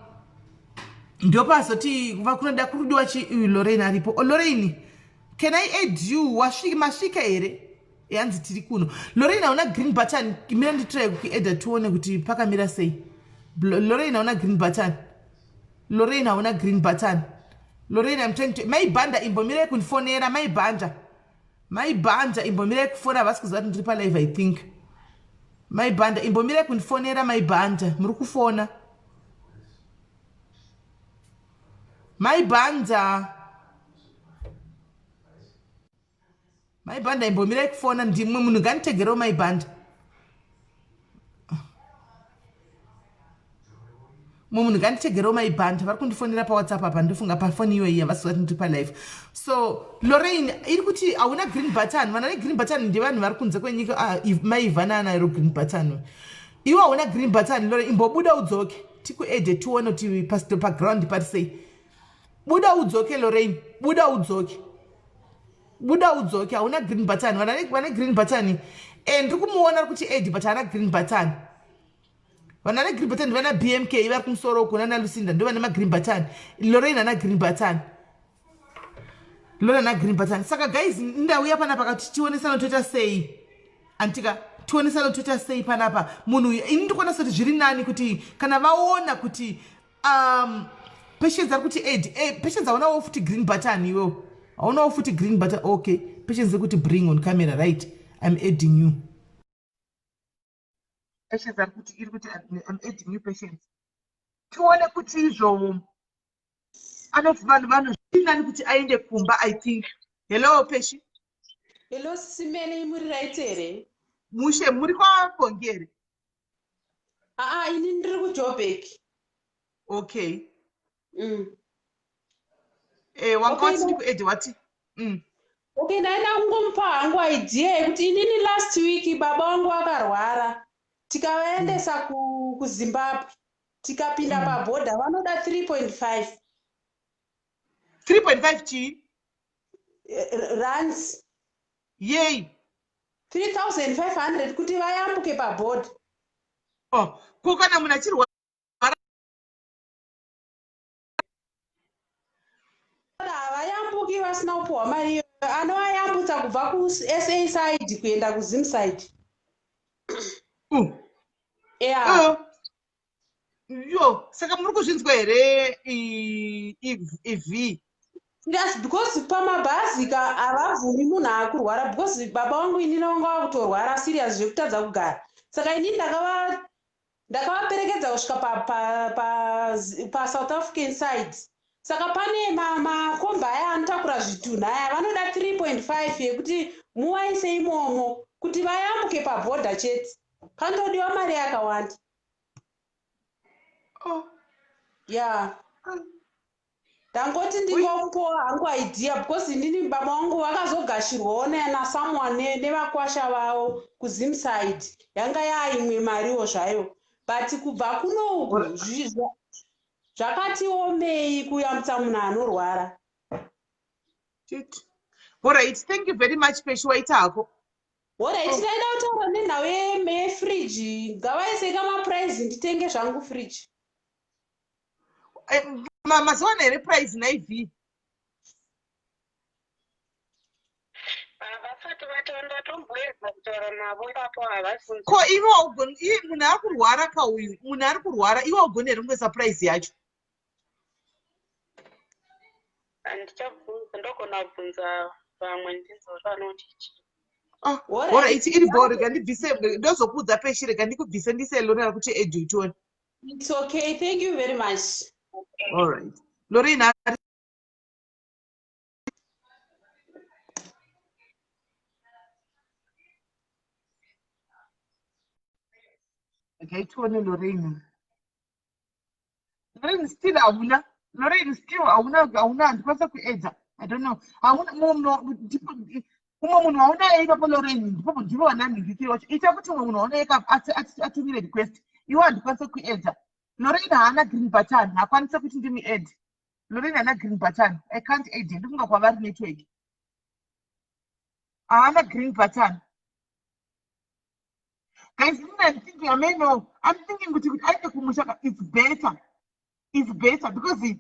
ndopazoti kunoda kurudiwa chi Lorraine aripo. Oh, Lorraine, can I add you? Wasvika, masvika here? Yanzi tiri kuno. Lorraine, hauna green button. Mira nditry kuadda tione kuti pakamira sei. Lorraine, hauna green button. Lorraine, hauna green button. Lorraine, I'm trying to. Maibhanda, imbomirai kundifonera. Maibhanda, Maibhanda, imbomirai kufona. Havasi kuziva kuti ndiri palive, I think. Maibhanda, imbomirai kundifonera. Maibhanda, muri kufona. Maibhanda, Maibhanda, imbomirai kufona. Ndimwe munhu nganditegerewo. Maibhanda, mumwe munhu nganditegerewo. Maibhanda, vari kundifonera paWhatsApp apa. Ndofunga pafoni iyoyi havasi kuti ndiri palive. So Lorraine iri kuti hauna green button. Vana negreen button ndevanhu vari kunze kwenyika. Ah, Maivhana anairo green button, iwe hauna green button. Lorraine, imbobuda udzoke tikuadde tione kuti paground pari sei. Buda udzoke, Lorraine, buda udzoke, buda udzoke. Hauna green button. Vane green button, e ndiri kumuona ari kuti add, but haana green button. Vana negreen button vana BMK vari kumusoro uko nana Lucinda, ndo vane magreen button. Lorraine hana green button. Lorraine hana green button. Saka guys, ndauya panapa kati tionesana toita sei, antika tionesana toita sei panapa. Munhu uyu, ini ndikuona sekuti zviri nani kuti kana vaona kuti Patience ari kuti add. Patience, haunawo futi green button iwewo, haunawo futi green button. Okay, Patience iri kuti bring on camera. Right, I'm adding you. Patience ari kuti, iri kuti I'm adding you, Patience. Tione kuti izvo vanhu vanhu zviri nani kuti aende kumba, I think. Hello, Peshi. Hello, Simene, muri right here? Mushe, muri kwaBongi here? Aa, ini ndiri kuJobek. Okay. Wanga wati ndikuadde wati. Okay, ndaida kungomupa hangu idea yekuti inini last week baba vangu vakarwara, tikavaendesa kuZimbabwe, tikapinda pabhodha vanoda 3.5. 3.5 chii? Rands. Yei? 3500 kuti vayambuke pabhodha. Oh, ko kana munhu achirwara? Havayambuki vasina kupiwa mari iyoyo. Anovayambutsa kubva kuSA side kuenda kuZim side. Yeah. Oh. Yo, saka muri kuzvinzwa here, ev? Yes, because pamabhazi ka havabvumi munhu akurwara, because baba vangu inini vanga vakutorwara serious zvekutadza kugara. Saka inini ndakavaperekedza kusvika paSouth African side. Saka pane makombi aya anotakura zvitunhu aya, vanoda 3.5 yekuti muvaise imomo kuti vayambuke pabhodha chete. Panotodiwa mari yakawanda. Oh. Yeah. Ndangoti ndingomupowa hangu idea because inini baba vangu vakazogashirwawo nasomeone nevakwasha vavo kuZimside. Yanga yaimwe mariwo zvayo. But kubva kuno uku zvakatiomei kuyambutsa munhu anorwara. Alright, thank you very much Peshi, waita hako. Alright, ndaida kutaura nenhau yefridge. Ngavaise kamaprice nditenge zvangu fridge. Mazuva ano here price naiv? Havasati vataura, tomboedza kutaura navo ipapo havasi. Ko iwe haugoni, iye munhu ari kurwara ka uyu, munhu ari kurwara, iwe haugoni here kungoisa price yacho? Handichabvunza, ndogona kubvunza vamwe ndizvo vanoti chii. Ah, alright, iri bho, rega ndibvise, ndozokuudza Peshi, rega ndikubvise ndise Lorena kuti Edu tione. It's okay, thank you very much. All right. Lorena, okay, tione Lorena. Lorraine still hauna, Lorraine still hauna, hauna, handikwanisa kuedza. I don't know. Hauna mumwe ndipo umwe munhu waunaye ipapo Lorraine, ndipo ndivo vananhingikiri wacho. Ita kuti umwe munhu waunaye atumire request. Iwe handikwanisa kuedza. Lorraine haana green button, haakwanisi kuti ndimi add. Lorraine haana green button. I can't add. Ndikunga kwavari network. Haana green button. Guys, I'm thinking, I may know. I'm thinking kuti aende kumusha, it's better. It's better because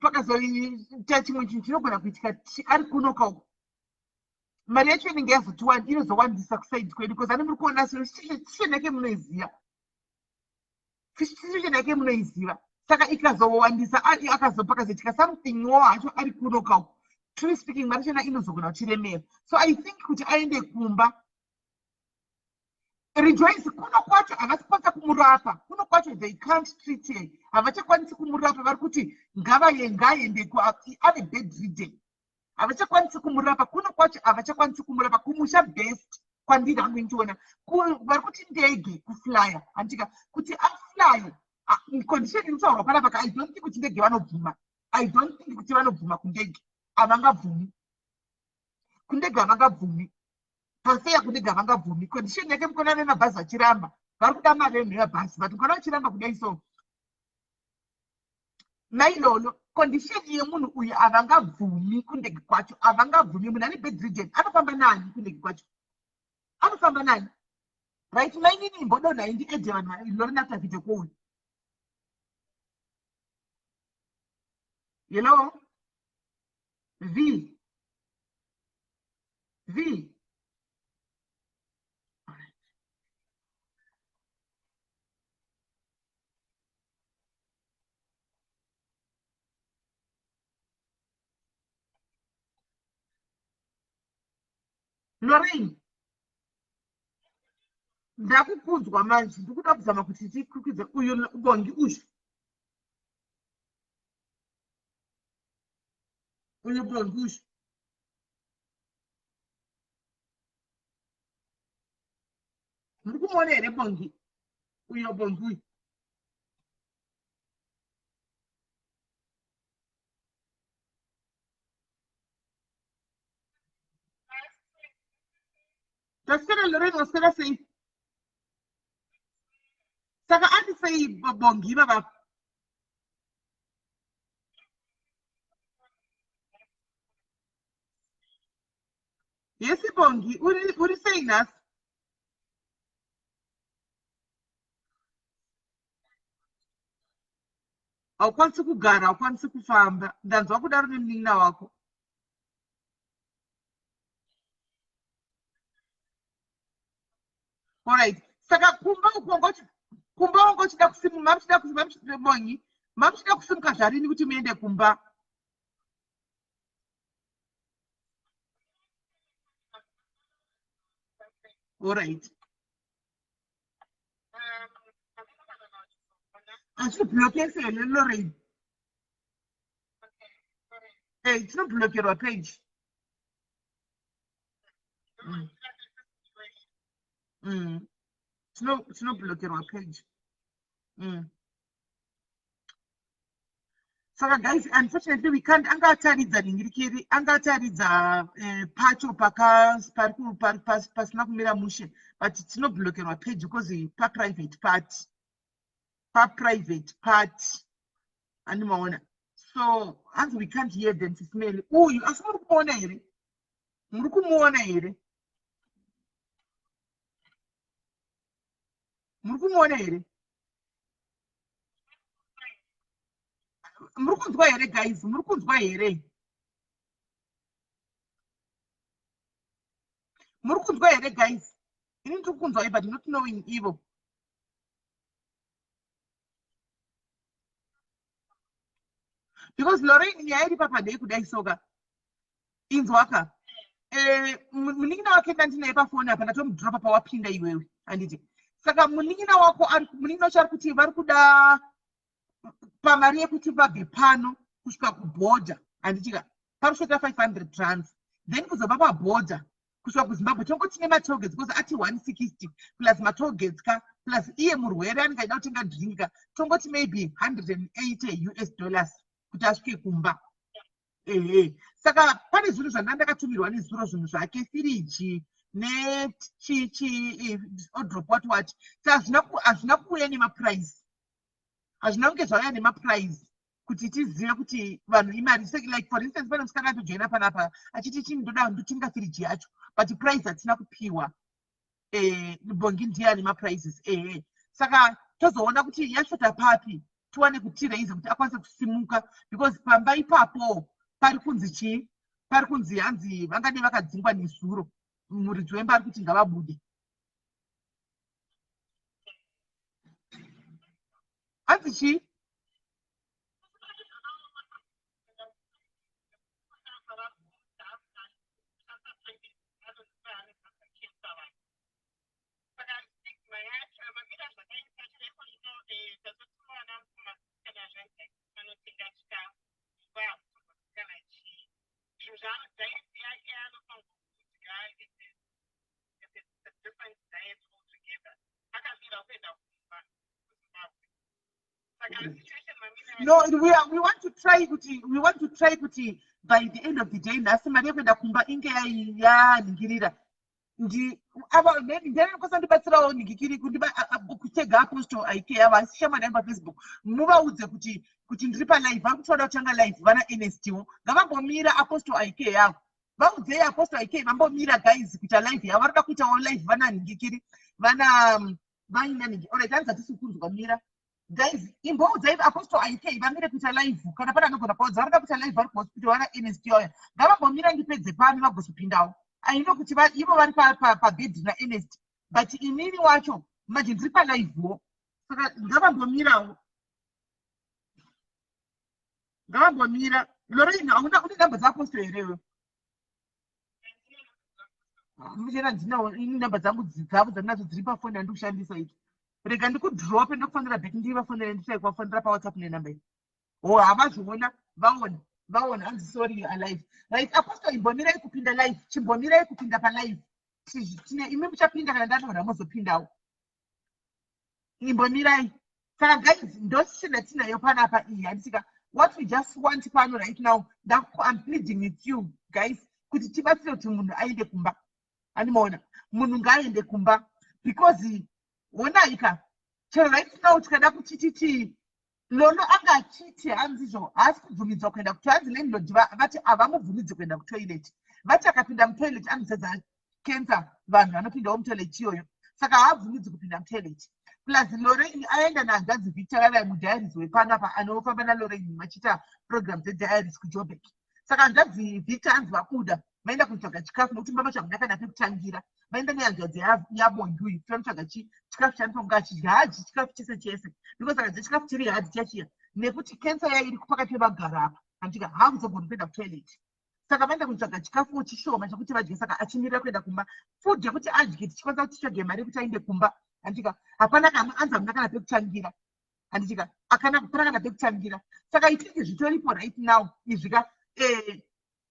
pakazoita chimwe chinhu chinogona kuitika ari kunoka uko. Mari yacho inenge yazotiwanda, inozowandisa kusaidi kwedu because ane muri kuona situation yake munoiziva. Situation yake munoiziva. Saka ikazowandisa, pakazoitika something wo hacho ari kunoka uko. Truly speaking, mari chena inozogona kuchiremera. So I think kuti aende kumba. Rejoice, kuno kwacho havasi kukwanisa kumurapa. Kuno kwacho they can't treat her. Havachakwanisi kumurapa, vari kuti ngavaye ngaende ave bedridden. Havachakwanisi kumurapa kuno kwacho, havachakwanisi kumurapa kumusha best kwandiri hangu ndichiona. Vari kuti ndege kuflya, handika kuti aflye. Condition inotaurwa panapa, I don't think kuti ndege vanobvuma. I don't think kuti vanobvuma kundege. Havangabvumi. Kundege havangabvumi. Pafeya kundege havangabvumi. Condition yake mukona vemabhazi vachiramba. Vari kuda mari yemabhazi, but mukona vachiramba kudai so. Mailolo, condition yemunhu uyu havangabvumi kundege kwacho. Havangabvumi. Munhu ane bedridden anofamba nani kundege kwacho? Anofamba nani? Right, mainini imbodonhai ndiedhe vanhu Lorena after video call. Hello? V. V. Lorraine, ndakukunzwa manje, ndikuda kuzama kuti tikukudze uyu bongi uyu. Uyu bongi uyu. Muri kumuona here bongi? Uyo bongi uyu. Taswera Lorraine, waswera sei? Saka ati sei bongi baba? Yes bongi, uri sei nhasi? Haukwanisi kugara, haukwanisi kufamba. Ndanzwa kudaro nemunin'ina wako. Alright. Saka kumba uko kumba wanga uchida kusimuka, mamuchida kusimuka bongi, mamuchida kusimuka zvarini kuti muende kumba? Alright. Achiblockesa here Lorraine? Eh, tinoblokerwa page. Tinoblokerwa page. Saka guys, unfortunately we can't. Anga ataridza ningirikiri, anga ataridza pacho paka pari pasina kumira mushe, but tinoblokerwa page because paprivate part, paprivate part andimaona. So hanzi we can't hear them, Sismeli uyu. Asi muri kumuona here? Muri kumuona here? Muri kumuona here? Muri kunzwa here guys? Muri kunzwa here? Muri kunzwa here guys? Ini ndiri kunzwa, but not knowing ivo. Because Lorraine, nyaya iri papa ndeyekudai soka, inzwaka. Munin'ina wake ndandinaye pafoni apa, ndatomudropa pawapinda iwewe, handiti? Saka munin'ina wako, munin'ina wacho ari kuti vari kuda pamari yekuti vabve pano kusvika kubhodha, handitika? Parushota 500 rands, then kuzobva pabhodha kusvika kuZimbabwe tongoti nematollgates, because ati 160 plus matollgates ka, plus iye murwere anenge achida kutenga drink ka, tongoti maybe 180 US dollars kuti asvike kumba. Ehe, saka pane zvinhu zvanda ndakatumirwa nezuro, zvinhu zvake, firiji nechichi odrop, what what. Sa hazvina kuuya nemaprice, hazvina kunge zvauya nemaprice kuti tizive kuti vanhu imari. Like for instance, pane musikana atojoina panapa achiti chini, ndoda ndotenga firiji yacho, but price hatina kupiwa. Bongi ndiye ane maprices. Ehe, saka tozoona kuti yashota papi, tiwane kutiraise kuti akwanise kusimuka, because pamba ipapo pari kunzi chii? Pari kunzi hanzi vangade vakadzingwa nezuro, muridzi wemba ari kuti ngavabude. Hanzi chii? Saka stigma yacho mamira zvakaita chaiko zvino, tazotuma vana mukoma kana vanotenga chikafu kana chii, zvinhu zvaano diet yake yaanofanirwa kudya, it's a different diet altogether. Akamira kuenda kumba kuZimbabwe, saka situation mamira. No, we want to try kuti, we want to try kuti by the end of the day nhasi mari yekuenda kumba inge yaningirira. Ndi ava ndinokwanisa ndibatsirawo ningikiri kutega Apostle Aike ava, asi shamwari yangu paFacebook, muvaudze kuti ndiri palive, vari kutoda kutanga live vana Ernestwo, ngavambomira. Apostle Aike yavo, vaudzei Apostle Aike vambomira guys kuita live yavo, varikuda kuitawo live vana ningikiri, vana vaina ningi. Alright, hanzi hatisi kunzwa. Mira guys, imboudzai Apostle Aike vamire kuita live. Kana pane anogona kuvaudza, varikuda kuita live vari kuhospital vana Ernest oya, ngavambomira ndipedze pano vagozopindawo. Aino kuti ivo vari pabhedhi naErnest, but inini wacho manje ndiri palivewo, saka ngavambomirawo, ngavambomira. Lorraine, hauna, une namba dzaApostle herewe? Muchena ndinawo ini namba dzangu, dzavo dzandinadzo dziri pafoni yandiri kushandisa iti. Rega ndikudrope, ndokufonera back, ndivafonere, nditrai kuvafonera paWhatsApp nenamba iyi. O, havazviona, vaona, vaona. Hanzi sorry, you are live. Right, Apostle, imbomirai kupinda live, chimbomirai kupinda palive. Tine imi muchapinda kana ndadonha, mozopindawo, imbomirai. Saka guys, ndosisina tinayo panapa iyi, handisika? What we just want pano right now, I'm pleading with you guys kuti tibatsire kuti munhu aende kumba. Andimaona, munhu ngaaende kumba, because onaika chero right now tikada kuti titi Lolo anga achiti hanzizvo haasi kubvumidzwa kuenda kuti, hanzi landlord vati havamubvumidzi kuenda kutoilet, vati akapinda mutoilet anozadza cancer vanhu vanopindawo mutoilet iyoyo, saka haabvumidzi kupinda mutoilet. Plus Lorraine aenda nahanzvadzi Victor vavai mudiaries wepanapa, anofamba naLorraine vachiita program dzediaries kuJobek. Saka hanzvadzi Victor hanzi vabuda vaenda kunotsvaga chikafu, nokuti mba macho hamuna kana pekutangira. Vaenda nehanzvadzi yabongi uyu kuti vanotsvaga chikafu chaanofanira achidya. Haadyi chikafu chese chese, because akadya chikafu chiri hadhi chachiya, nekuti kensa yayo iri pakati pemagaro apa, handitika? Haakuzogoni kuenda kutoilet, saka vaenda kunotsvaga chikafu chishoma chekuti vadye. Saka achimirira kuenda kumba, food yekuti adye, tichikwanisa kuti titsvage mari yekuti aende kumba, handitika? Hapana kana, anzi hamuna kana pekutangira, handitika? Akana kupana kana pekutangira. Saka itingi zvitoripo right now izvika.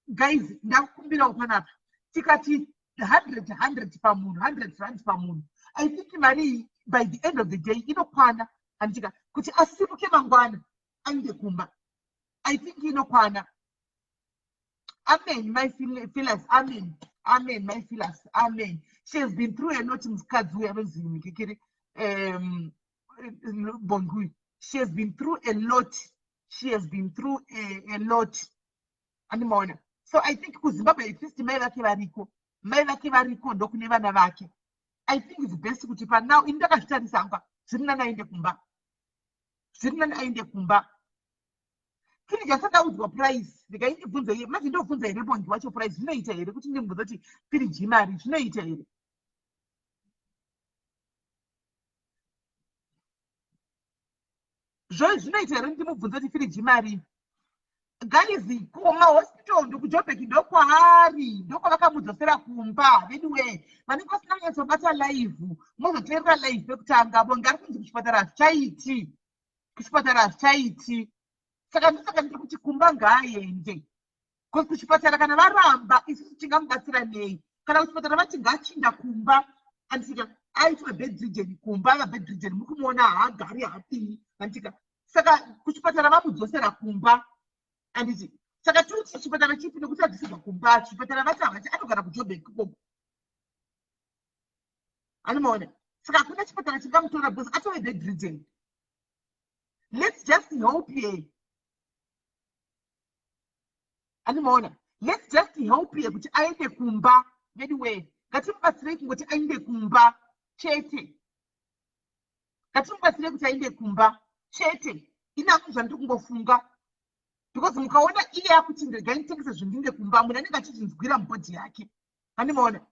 Guys, ndakukumbirawo panapa, tikati 100 100 pamunhu, 100 rand pamunhu, I think mari iyi by the end of the day inokwana, handitika? Kuti asimuke mangwana aende kumba. I think inokwana. Amen, my feelers. Amen, amen, my feelers. Amen. She has been through a lot, mukadzi uyu anonzi Mikikiri Bongui. She has been through a lot. She has been through a lot. Andimaona. So I think kuZimbabwe at least mai vake variko. Mai vake variko, ndokune vana vake. I think it's best kuti panow, ini ndakazvitarisa anga, zviri nani aende kumba. Zviri nani aende kumba. Firiji asati audzwa price, ndikai ndibvunze iye manje. Ndobvunza here Bongi wacho price? Zvinoita here kuti ndimubvunza kuti firiji imari? Zvinoita here? Zvinoita here ndimubvunza kuti firiji imari? Guys, kumahospital, ndokuJobek, ndokwaari, ndokwavakamudzosera kumba. Anyway, vanenge vasina kunyatsobata live, mozoteerera live pekutanga. Bonge ari kunzi kuchipatara hazvichaiti, kuchipatara hazvichaiti. Saka ndosaka ndiri kuti kumba ngaaende, because kuchipatara kana varamba, isusu tingamubatsira nei? Kana kuchipatara vati ngaachinda kumba, andisika aitwe bedridden kumba, ava bedridden, muri kumuona, haagari, haadii, andika. Saka kuchipatara vamudzosera kumba, anditi? Saka tiri kuti chipatara chipi? Nekuti adzosegwa kumba, chipatara vati havati anogara kuJobek ikoko, anomaona. Saka hakuna chipatara chingamutora because atove bedridden. Let's just help ye, andimaona. Let's just help ye kuti aende kumba. Anyway, ngatimubatsirei kungoti aende kumba chete. Ngatimubatsirei kuti aende kumba chete. Inangu zvandiri kungofunga, because mukaona iye akuti ndegai nditengese zvinhu ndinde kumba, munhu anenge achizvinzwira mubody yake, andimaona.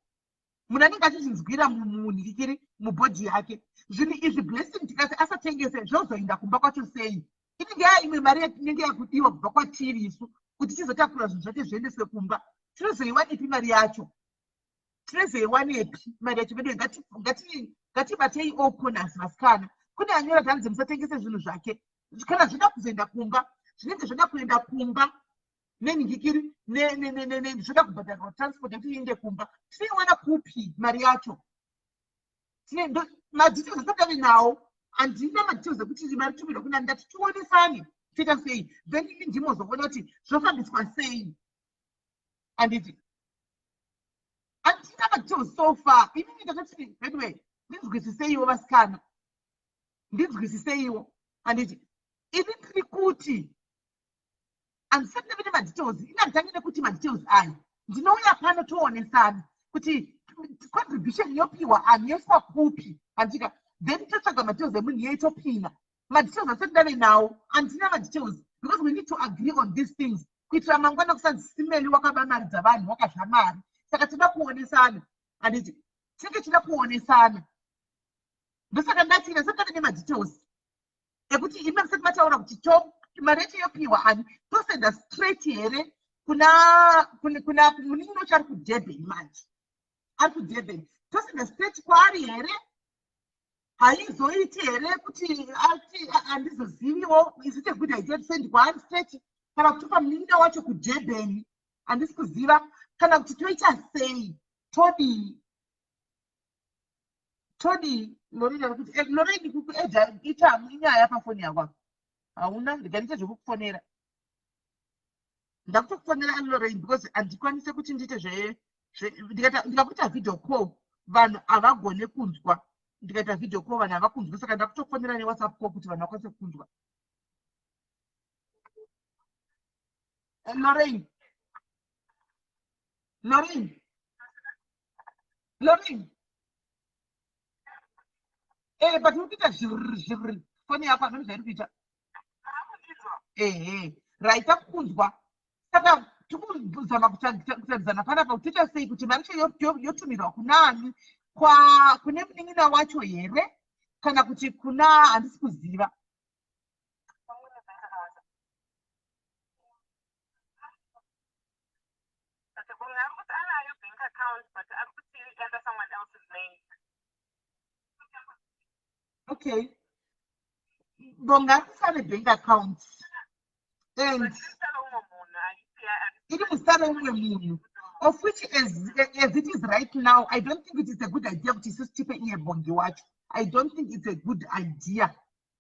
Munhu anenge achizvinzwira munhikikiri mubody yake zvinhu izvi. Blessing tikati asatengese, zvozoenda kumba kwacho sei? Inenge yaa imwe mari inenge yakudiwa kubva kwatiri isu kuti tizotakura zvinhu zvake zviendeswe kumba. Tinozoiwanepi mari yacho? Tinozoiwanepi mari yacho? Vedu, ngatibatei all corners, vasikana. Kune anyora zvanzi musatengese zvinhu zvake. Kana zvida kuzoenda kumba, zvinenge zvoda kuenda kumba nenhikikiri, zvoda kubhadharirwa transport yekuti iende kumba. Tinoiwana kupi mari yacho? Madetails asati nawo, handina madetails ekuti mari tumirwa kuna. Ndati tionesane, toita sei, then imi ndimozoona kuti zvofambiswa sei, handiti? Handina madetails so far. Inini ndakati, anyway, ndinzwisiseiwo vasikana, ndinzwisiseiwo, handiti? Ini ndiri kuti handisati ndave nemadetails. Ini handitangi nekuti madetails aya, ndinouya pano toonesana kuti contribution yopiwa ani, yoiswa kupi, handika? Then totsvaga madetails emunhu iyeye, topina. Madetails asati ndave nawo, handina madetails, because we need to agree on these things kuitira mangwana kusanzi Simeli wakaba mari dzavanhu, wakazva mari. Saka tinoda kuonesana, handiti? Tinenge tichida kuonesana. Ndosaka ndati ndasati ndave nemadetails ekuti imi musati mataura kuti to mari yacho yopiwa ani. Tosenda straight here kuna munin'ina wacho ari kuDurban manje? Ari kuDurban, tosenda straight kwaari here? Haizoiti here kuti ati handizoziviwo? Is it a good idea to send kwaari straight, kana kutopa munin'ina wacho kuDurban? Handisi kuziva kana kuti toita sei. Todii, todii? Lorraine ari kuti, Lorraine, kukuedha ita inyaya pafoni yako hauna. Ndika ndiite zvekukufonera, ndakutokufonera ani, Lorraine, because handikwanise kuti ndiite ndikakuita video call vanhu havagone kunzwa. Ndikaita video call vanhu havakunzwa, saka ndakutofonera neWhatsApp call kuti vanhu vakwanise kunzwa. Lorraine, Lorraine, Lorraine. But uri kuita zvirr zvirr, foni yako hazvoni zvairi kuita. Ehe, right, takukunzwa. Saka tikuzama kutaridzana panapa kuti toita sei kuti mari yacho yotumirwa kunani, kwa kune munin'ina wacho here, kana kuti kuna, handisi kuziva. Munhu ari kuti anayo bank account, but ari kuti under someone else's name. Okay, Bonga ari kuti ane bank account and Zita reumwe munhu haisi iri muzita reumwe munhu, of which as it is right now, I don't think it is a good idea kuti isusu tipe iye Bongi wacho. I don't think it's a good idea.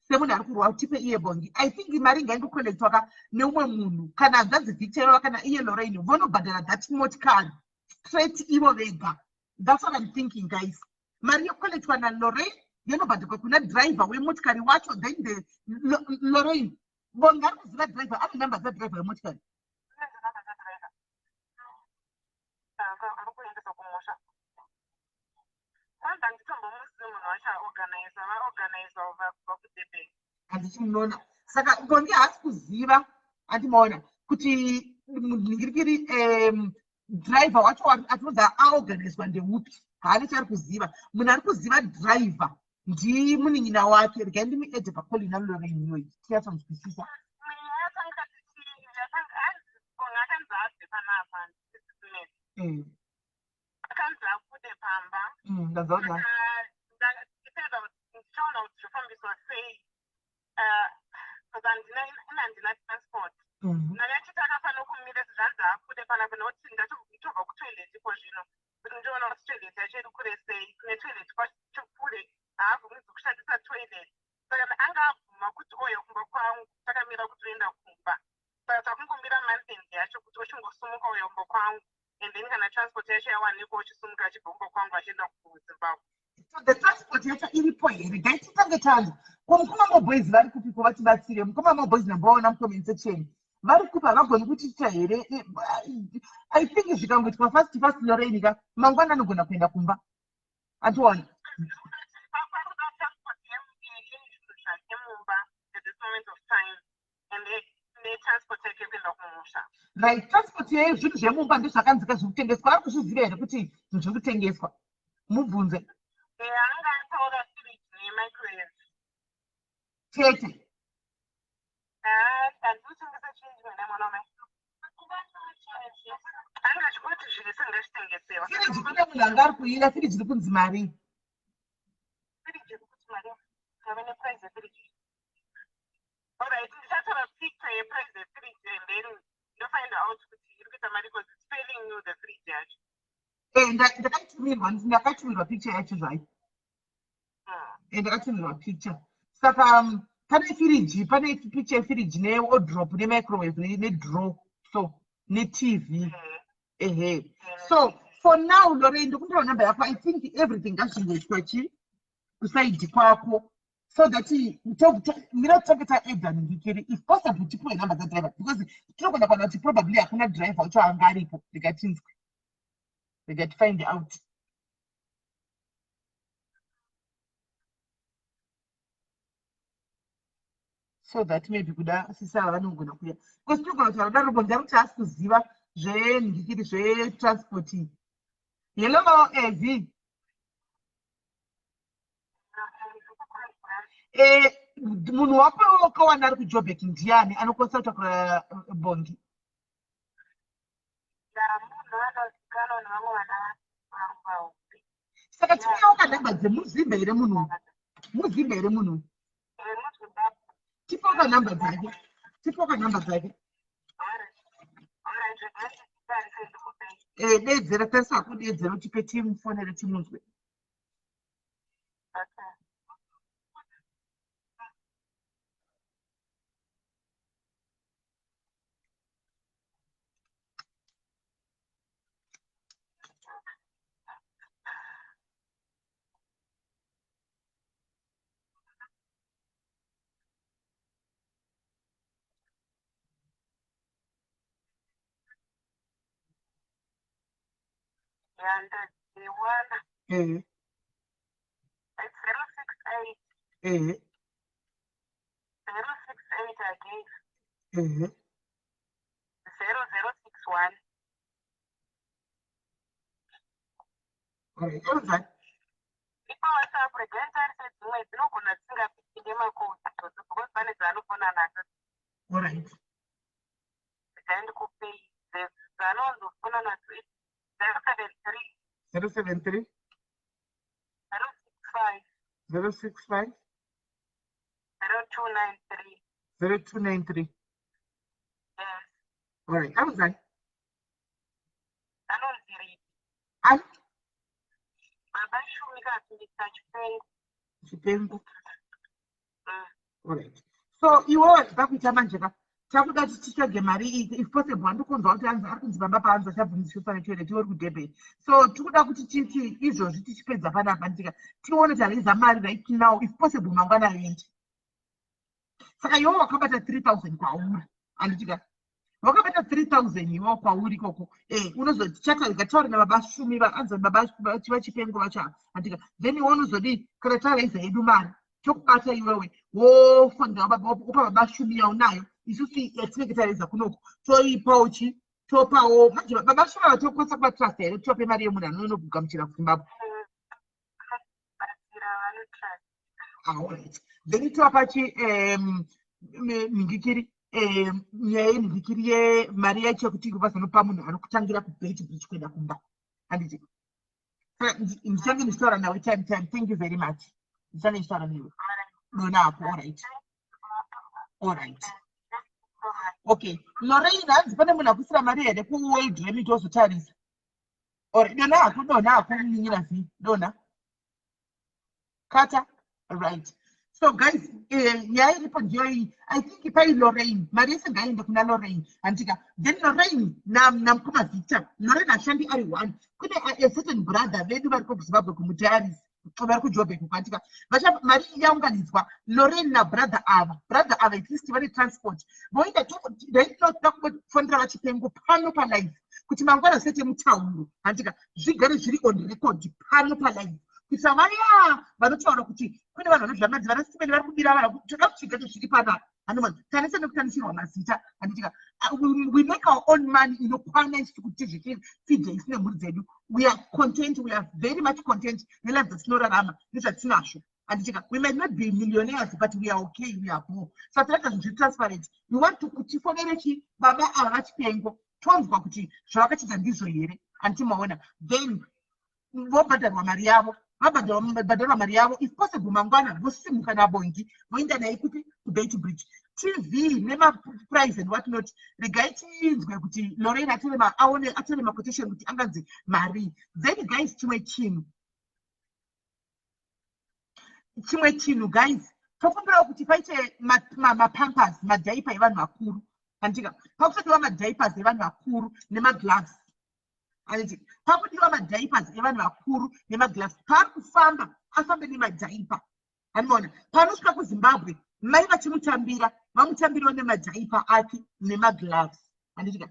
Semunhu ari kurwa tipe iye Bongi. I think mari ngaingocollectwa ka neumwe munhu, kana hanzvadzi Victor ivava kana iye Lorraine, vonobhadhara that motikari straight ivo vega. That's what I'm thinking, guys. Mari yocollectwa naLorraine, yonobhadharwa kuna driver wemotikari wacho. Then the Lorraine, Bongi ari kuziva driver, ane namba dzadriver wemotikari. Ari kuendesa kumusha. Kwanza handitombomuzivi munhu wacho aorganiza, vaorganiza kubva kuDurban. Handiti munoona? Saka Bongi haasi kuziva, handimaona kuti munhingirikiri driver wacho atinonzi aorganizwa ndeupi. Haana chaari kuziva. Munhu ari kuziva driver ndimunin'ina wake. Regai ndimuedhe pacall naLorraine iyoyi, tinyatsonzwisisa. Yatanga yatanga hanzi Bongi akanzi abve panapa. Akanzi abude pamba. Ndanzwa kuti Saka ndichaona kuti zvofambiswa sei, because handina, ina handina transport. Ndakachiti akafanira kumira, zvanzi abude panapa, nekuti nditobva kutoilet iko zvino, kuti ndiona kuti toilet yacho iri kure sei. Kune toilet kwacho kure, haabvumidzi kushandisa toilet. Saka anga abvuma kuti oya kumba kwangu, takamira kuti oenda kumba. Saka takungomira month end yacho kuti ochingosumuka uya kumba kwangu, and then kana transport yacho yawanikwa, ochisumuka achibva kumba kwangu achienda kuZimbabwe. So the transport yacho iripo here? Gai titange tanzwa ko mukoma Maboys vari kupiko, vatibatsire. Mukoma Maboys, nambovaona mucomment section, vari kupi? Havagoni kutiita here? I think zvikangoitwa fast fast, Lorraine ka, mangwana anogona kuenda kumba, andiona. Pakuda transport yezvinhu zvake mumba at this moment of time, and netransport yake kuenda kumusha. Right, transport yezvinhu zvemumba ndezvakanzika zviri kutengeswa. Ari kuzviziva here kuti zvinhu zviri kutengeswa? Mubvunze. Anga ataura fridge nemicrowave. Chete. Handikutengesa chinji mwana, mwana wamai anga achingoti zvese ngazvitengesewa. Firiji, kune munhu anga ari kuira firiji iri kunzi mari? Firiji iri kuti mari ngave neprice yefiriji. Alright, ndichatora picture yeprice yefiriji and then ndofind out kuti iri kuita mari, because it's failing you, the fridge yacho. Ndakatumirwa picture yacho zvayo. Ndakatumirwa picture. Saka pane firiji, pane picture yefiriji newardrobe nemicrowave nedrawer, so neTV. Ehe, so for now, Lorraine, ndokundira namba yako. I think everything ngazvingoitwa chi kuside kwako, so that mira titange taedha ningikiri. If possible, tipuwe namba dzadriver, because tinogona kuwana kuti probably hakuna driver wacho anga aripo. Rega tinzwe, rega tifind out. So that maybe kuda sisi ava vanogona kuya, because tinogona kutaura daro bonzi ari kuti haasi kuziva zvenhikiri zvetransport. Hello, Evi. Munhu wako wakawana ari kuJobek ndiani anokwanisa kutakura Bongi? Munhu anozikanwa nevamwe vana vangu vahombe. Saka tipewo kanhamba dzemuzimba here? Munhu muzimba here munhu? VemuZimbabwe. Tipewo kanhamba dzake, tipewo kanhamba dzake. Alright, regai nditarise ndikupei. Dedzera, tarisa kudedzera, utipe timufonere timunzwe. Okay. Yandadziwana. It's 068 068 again 0061. Alright, anonzani? Ipo WhatsApp, regai nditarise dzimwe, dzinogona dzisingapiki nemacodes idzodzo, because pane dzaanofona nadzo. Regai ndikupei dzaanowanzofona nadzo: 073 073 065 065 0293. 0293. Yes. Alright, anonzani? Anonzi Ridi. Ani? Baba Shumi, kana Mr Chipengo. Chipengo. Alright, so iwewe zvakuita manje ka, takuda kuti titsvage mari iyi if possible. Handikunzwa kuti hanzi ari kunzi baba paanzi achabvunziswa netoilet, uri kuDurban. So tikuda kuti titi izvozvi tichipedza panapa ndika tione taraiza mari right now, if possible mangwana aende. Saka iwe wakabata 3000 kwauri, handitika? Wakabata 3000 iwewo kwauri ikoko. Unozoti chatarika taura nababa Shumi, anzi baba vaChipengo vacho, handika? Then iwe unozodii kana taraiza yedu mari? Tokubata iwewe, wofonera baba, wopa baba Shumi yaunayo. Isusu yatinenge taraiza kunoku toipawo chi, topawo manje baba Shumi ava. Tokwanisa kuvatrasta here kuti tope mari yemunhu anonokugamuchira kuZimbabwe? Batsira vanotrust. Alright, then tovapa chi nhingikiri, nyaya yenhingikiri yemari yacho yekuti vazonopa munhu anokutangira kuBeitbridge kuenda kumba, handiti? Saka ndichange ndichitaura nawe time time. Thank you very much. Ndichange ndichitaura newe donapo. Alright, okay. Lorraine, hanzi pane munhu akusira mari here kuWorld Remit? Wozotarisa. Alright, dona hako, dona hako munin'ina v dona kata. Right, so guys, nyaya iripo ndiyo iyi. I think pai Lorraine mari yese ngaiende kuna Lorraine, handika? Then Lorraine namukoma Victor. Lorraine hashandi ari one. Kune a certain brother vedu variko kuZimbabwe, kumudiaris, vari kuJobek uko, handika? Mari yaunganidzwa, Lorraine nabrother ava, brother ava at least vane transport, voenda. Right now toda kufonera vaChipengo pano palive kuti mangwana zvisaite mutauro, handika? Zvigare zviri on record pano palive kuitira vaya vanotaura kuti kune vanhu vanodya madzi, vana Simeni vari kubira vanhu. Toda kuti zvigare zviri panapa. Hanoma tanesa nekutanisirwa mazita, handitika? We make our own money inokwana isusu kuti tizvifidhe isu nemhuri dzedu. We are content, we are very much content nelife dzatinorarama nezvatinazvo, handitika? We might not be millionaires, but we are okay, we are poor. Saka tinoita zvinhu zviri transparent. We want to kuti tifonere chi baba ava vaChipengo, tonzwa kuti zvavakachita ndizvo here, handiti maona? Then vobhadharwa mari yavo. Vabhadharwa mari yavo, if possible mangwana vosimuka naBongi, voenda naye kupi? KuBeitbridge. TV nemaprice and what not, regai tinzwe kuti Lorraine atore aone, atore maquotation kuti anganzi mari. Then guys, chimwe chinhu guys, tokumbirawo kuti paite mapampers, madiaper evanhu vakuru, handika? Pakusadiwa madiapers evanhu vakuru nemagloves, handiti? Pakudiwa madiapers evanhu vakuru nemagloves. Paari kufamba, afambe nemadiaper, handimaona? Panosvika kuZimbabwe, mai vachimutambira, vamutambirawo nemadiaper ake nemagloves, handitika?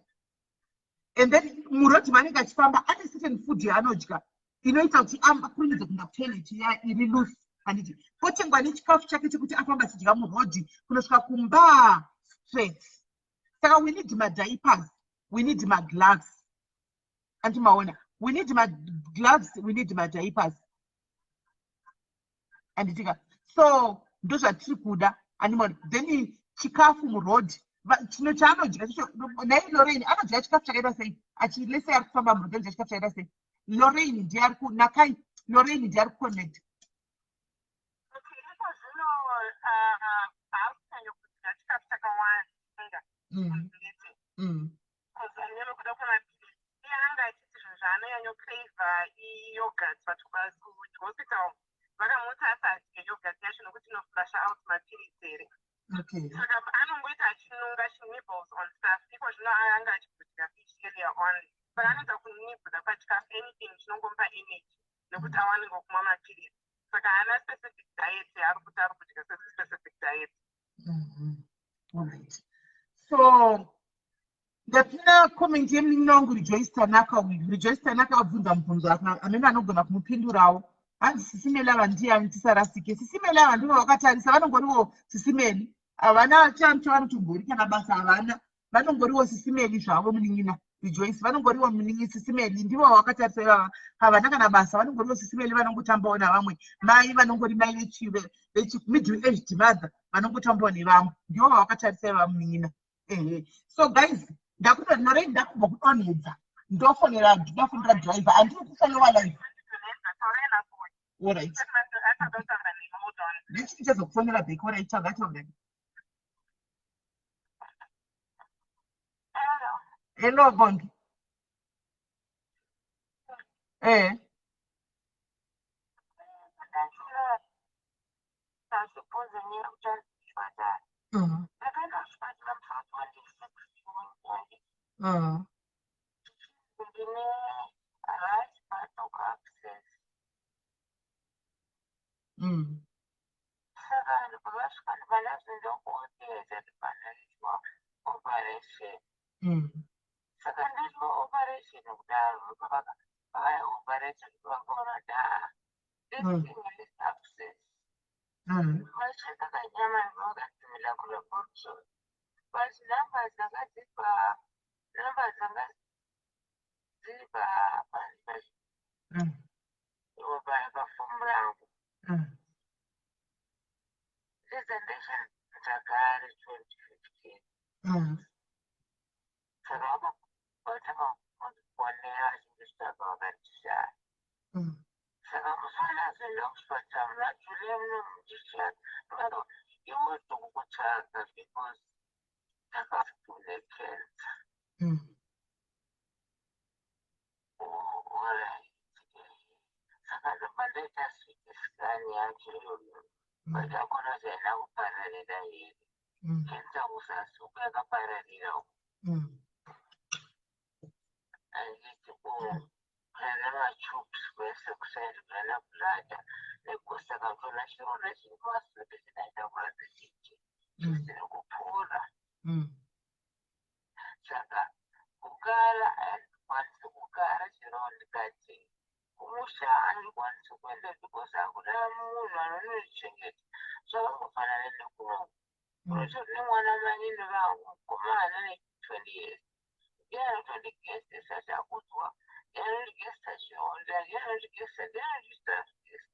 And then murodhi maanenge achifamba, ane certain food yaanodya inoita kuti akurumidze kuenda kutoilet iya iri loose, handiti? Potengwa nechikafu chake chekuti afamba achidya murodhi kunosvika kumba straight. Saka we need madiapers, we need magloves, andimaona? We need magloves, we need madiapers, handitika? So ndozvatiri kuda, andimaona? Then chikafu murodhi, chino chaanodya chicho. Nai Lorraine anodya chikafu chakaita sei? Achilese ari kufamba murodhi, anodya chikafu chakaita sei? Lorraine ndiye ari nakai. Lorraine ndiye ari kuconnect. Okay, iko zvino haasi kudya chikafu chakawanda. Nekuda kwemapilisi, iye anga achiti zvinhu zvaanonyanyocrava iyoghurt, but kuhospital vakamuti asadye yoghurt yacho nokuti inoflusha out mapilisi here. Saka anongoita achinunga, nibbles on stuff. Iko zvino anga achikudya fish earlier on, saka anoita kunibula pachikafu, anything chinongomupa energy nekuti awanenge kumwa mapilisi. Saka haana specific diet yaari kuti ari kudya specific diet. Alright, so ndapinda comment yemunin'ina wangu Rejoice Tanaka. Uyu Rejoice Tanaka abvunza mubvunzo amene anogona kumupindurawo. Hanzi, "Sisimeli ava ndiani? Tisarasike." Sisimeli ava ndivo vakatarisa, vanongoriwo Sisimeli, havana chanhu chavanotombori kana basa havana, vanongoriwo Sisimeli zvavo. Munin'ina Rejoice, vanongoriwo munin'i Sisimeli, ndivo vakatarisa ivava, havana kana basa, vanongoriwo Sisimeli, vanongotambawo navamwe mai, vanongori mai vechimiddle aged mother, vanongotambawo nevamwe. Ndivo vavakatarisa ivava, munin'ina. Ehe, so guys, ndakutonorei, ndakubva kudonhedza, ndofonera, ndafonera driver, handiri kufonowa live. Alright, ndichazokufonera back. Alright, taura, taura. Hello, Bongi. kuchipatara. Ndakaenda kuchipatara musi wa26 June ndine right buttock abscess. Saka ndobva vasvika, ndobva ndazi ndokutheatre, ndobva ndaitwa operation. Saka ndaitwa operation kudaro, vakaoperate, vakaona kuti haa, this thing is abscess. Vacheka kanyama, vakatumira kulaboratory, but number dzanga dziri pa number dzanga dziri pa pafomu rangu ndedzandashandisa kare 2015. Saka vakatanga kundifonera vachinditsvaka, vakandishaya. Saka musi wandazoenda kuchipatara muna July muno muchishaya, vakati, "Iwe, tikukutsvaga because takati une cancer." Alright, saka ndobva ndaita CT scan yacho iyoyo, but akona kuti haina kupararira here cancer kusasi uku, yakapararira uku. Handiti kuna matubes kwese kuside, kuna bladder nekusaka tona chironda chiri masute chinoita kuratidza chichi chisiri kupora. Saka kugara handikwanisi kugara, chero ndikati kumusha handikwanisi kuenda because hakuna munhu anonondichengeta. Zvakangofanana nekuno, kunotori nemwana manini vangu mukomana ne20 years, ndiye anotondigezesa chakudzwa, ndiye anondigezesa chironda, ndiye anondigezesa, ndiye anondisafisa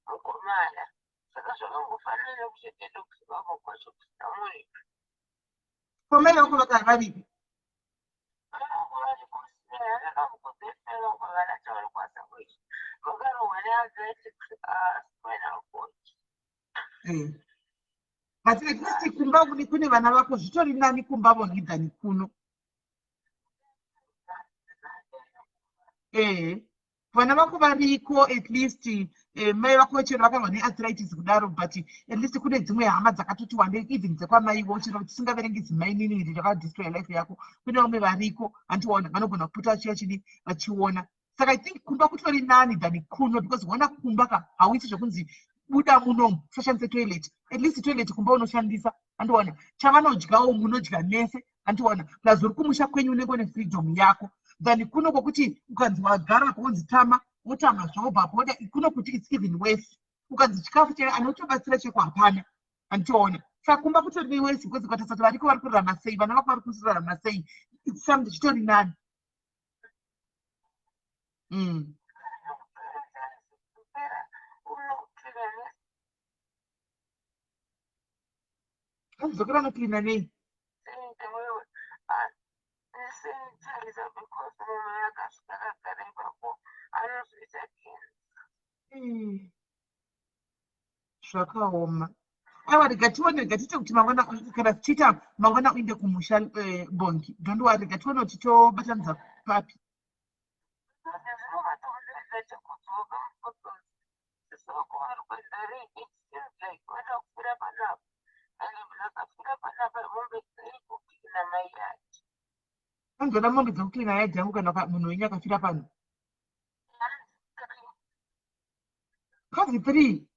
mukomana. Saka zvakangofanana nekuchengeta kuZimbabwe kwacho kusina munhu. Komai vako vakanga varipi? Vari kusina vakamukudzesera vana tauri kuit vakarohwa nearthritic spinal cord. But at least kumba kune vana vako, zvitori nani kumba vongi than kuno. Ehe, vana vako variko at least. Mai vako chero vakarwa nearthritis kudaro, but at least kune dzimwe hama dzakatoti wandei, even dzekwamaivo, chero tisingaverengi zimainini iri rakadestroya life yako, kune vamwe variko, handiona, vanogona kupota vachiya chidi vachiona. Saka I think kumba kutori nani than kuno, because ona kumba ka hauiti zvekunzi buda munomu usashandise toilet. At least toilet kumba unoshandisa, handiona, chavanodyawo munodya mese, handiona. Plus uri kumusha kwenyu, unenge une freedom yako than kuno kwokuti ukanzi wagara paunzi tama, wotama zvobva poda. Kuno kuti it's even worse, ukanzi chikafu chai anotobatsira cheko hapana, handitoona. Saka kumba kutori worse, because ukatarisa kuti variko vari kurarama sei, vana vako vari kurarama sei, it's something chitori nani. Kupera unocleana. Andidzokera unocleana nei? Wewe nesanitizer, because munhu akasvika akagara ipapo anozoita cancer. Zvakaoma. Aiwa, rega tione, rega tiite kuti mangwana, kana tichiita mangwana uinde kumusha. Bongi, don't worry, rega tione kuti tobatanidza papi. Zvinovatomudza chekudzoka because sisoko vari kuenda rei? It seems like vada kufira panapa, and munhu akafira panapa, mombe dziri kucleana mayard. Anzoda mombe dzekucleana yard yangu kana munhu wenyu akafira pano? Hanzi three. Kanzi three?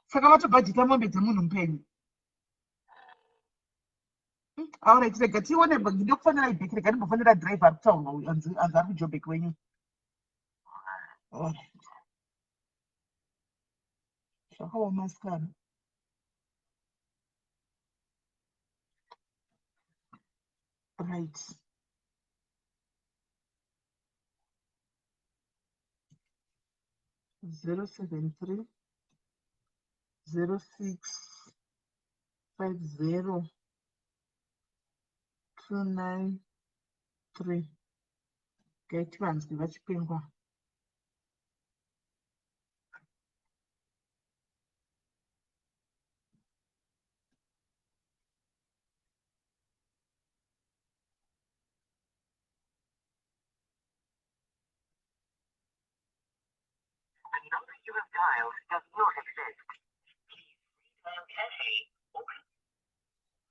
Saka vatobhajeta mombe dzemunhu mupenyu. Alright, rega tione. Ndokufanira ibheki, rega ndimbofonera driver ari kutaurwa uyu, anzi ari kuJobek wenyu. Alright, zvakaoma sikana. Right, 073 06 50 293. Gaiti vanzwi vachipengwa. The number you have dialed does not exist. Please redial carefully.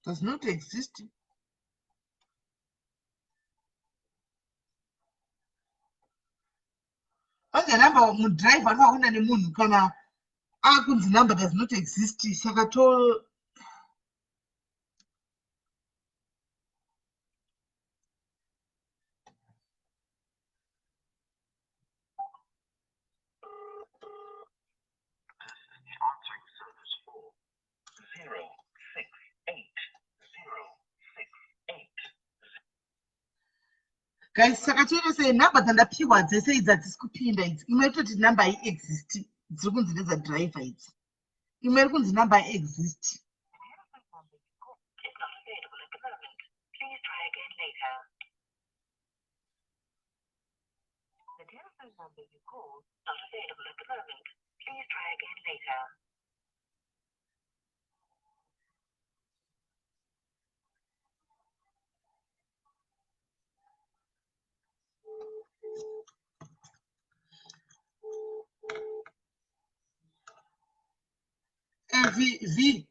Does not exist. Vanzi number mudriver anovaona nemunhu kana akunzi number does not exist, saka to Guys, saka toita sei? Nhamba dzandapiwa dzese idzi hadzisi kupinda idzi. Imwe itoti nhamba haiexist, dziri kunzi ndedzadriver idzi. Imwe iri kunzi nhamba haiexist. V V.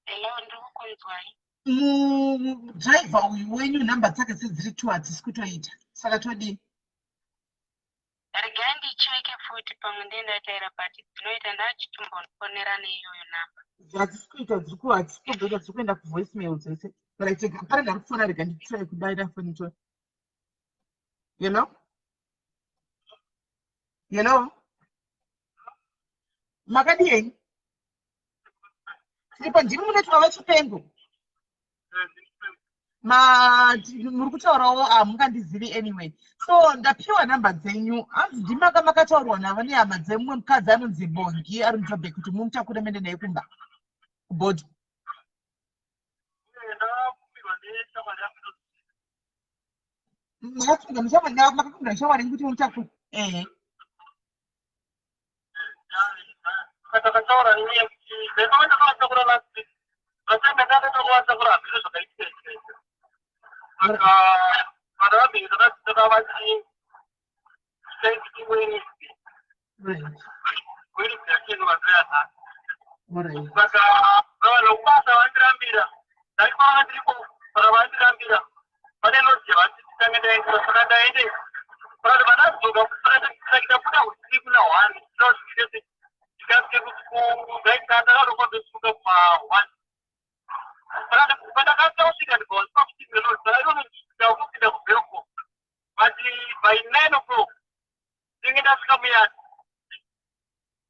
Hello, ndiri kukunzwai. Mudriver uyu wenyu nhamba dzake sedziri two, hadzisi kutoita, saka todii? Regai ndicheke futi, pamwe ndiye ndataira, but dzinoita. Ndachitombofonera neiyoyo namba. Hadzisi kuita, dziri ku hadzisi kutoita, dziri kuenda kuvoice mail dzese. Right, pane ndari kufona, rega nditry kudaira foni to. Hello, hello, makadii henyu? Tiripo. Ndimi munoitwa vaChipengo? Ma muri kutaurawo, hamungandizivi anyway. So ndapiwa nhamba dzenyu, hanzi ndimaka makataurwa navo nehama dzemumwe mukadzi anonzi Bongi ari muJobek kuti mumutakure mende naye kumba kubhodhi. Makakumbira neshamwari yenyu kuti mumutakure? Ehe. Takataura nenyaya yekuti ndaifanira ndakavatakura last week, asi ndakanga ndakavatakura, hazvino zvakaitika izvo. Saka vana vamberi takavati taiti Wednesday. Wednesday yacheno vandoyanhasi. Saka vanhu kubasa vandirambira, ndaifana ndiriko, saka vandirambira pane lodge yavati titange ndaendesa, saka ndaendesa. Saka vandadzoka, saka ndabuda usiku na1 ndikasvike ndakaronga ndosuka kuma1. Saka pandakasvika kusvika ndikawanikwa kuti melodge, saka ivo ndakupinda kuBelco, but by 9 o'clock ndinge ndasvika muyadi.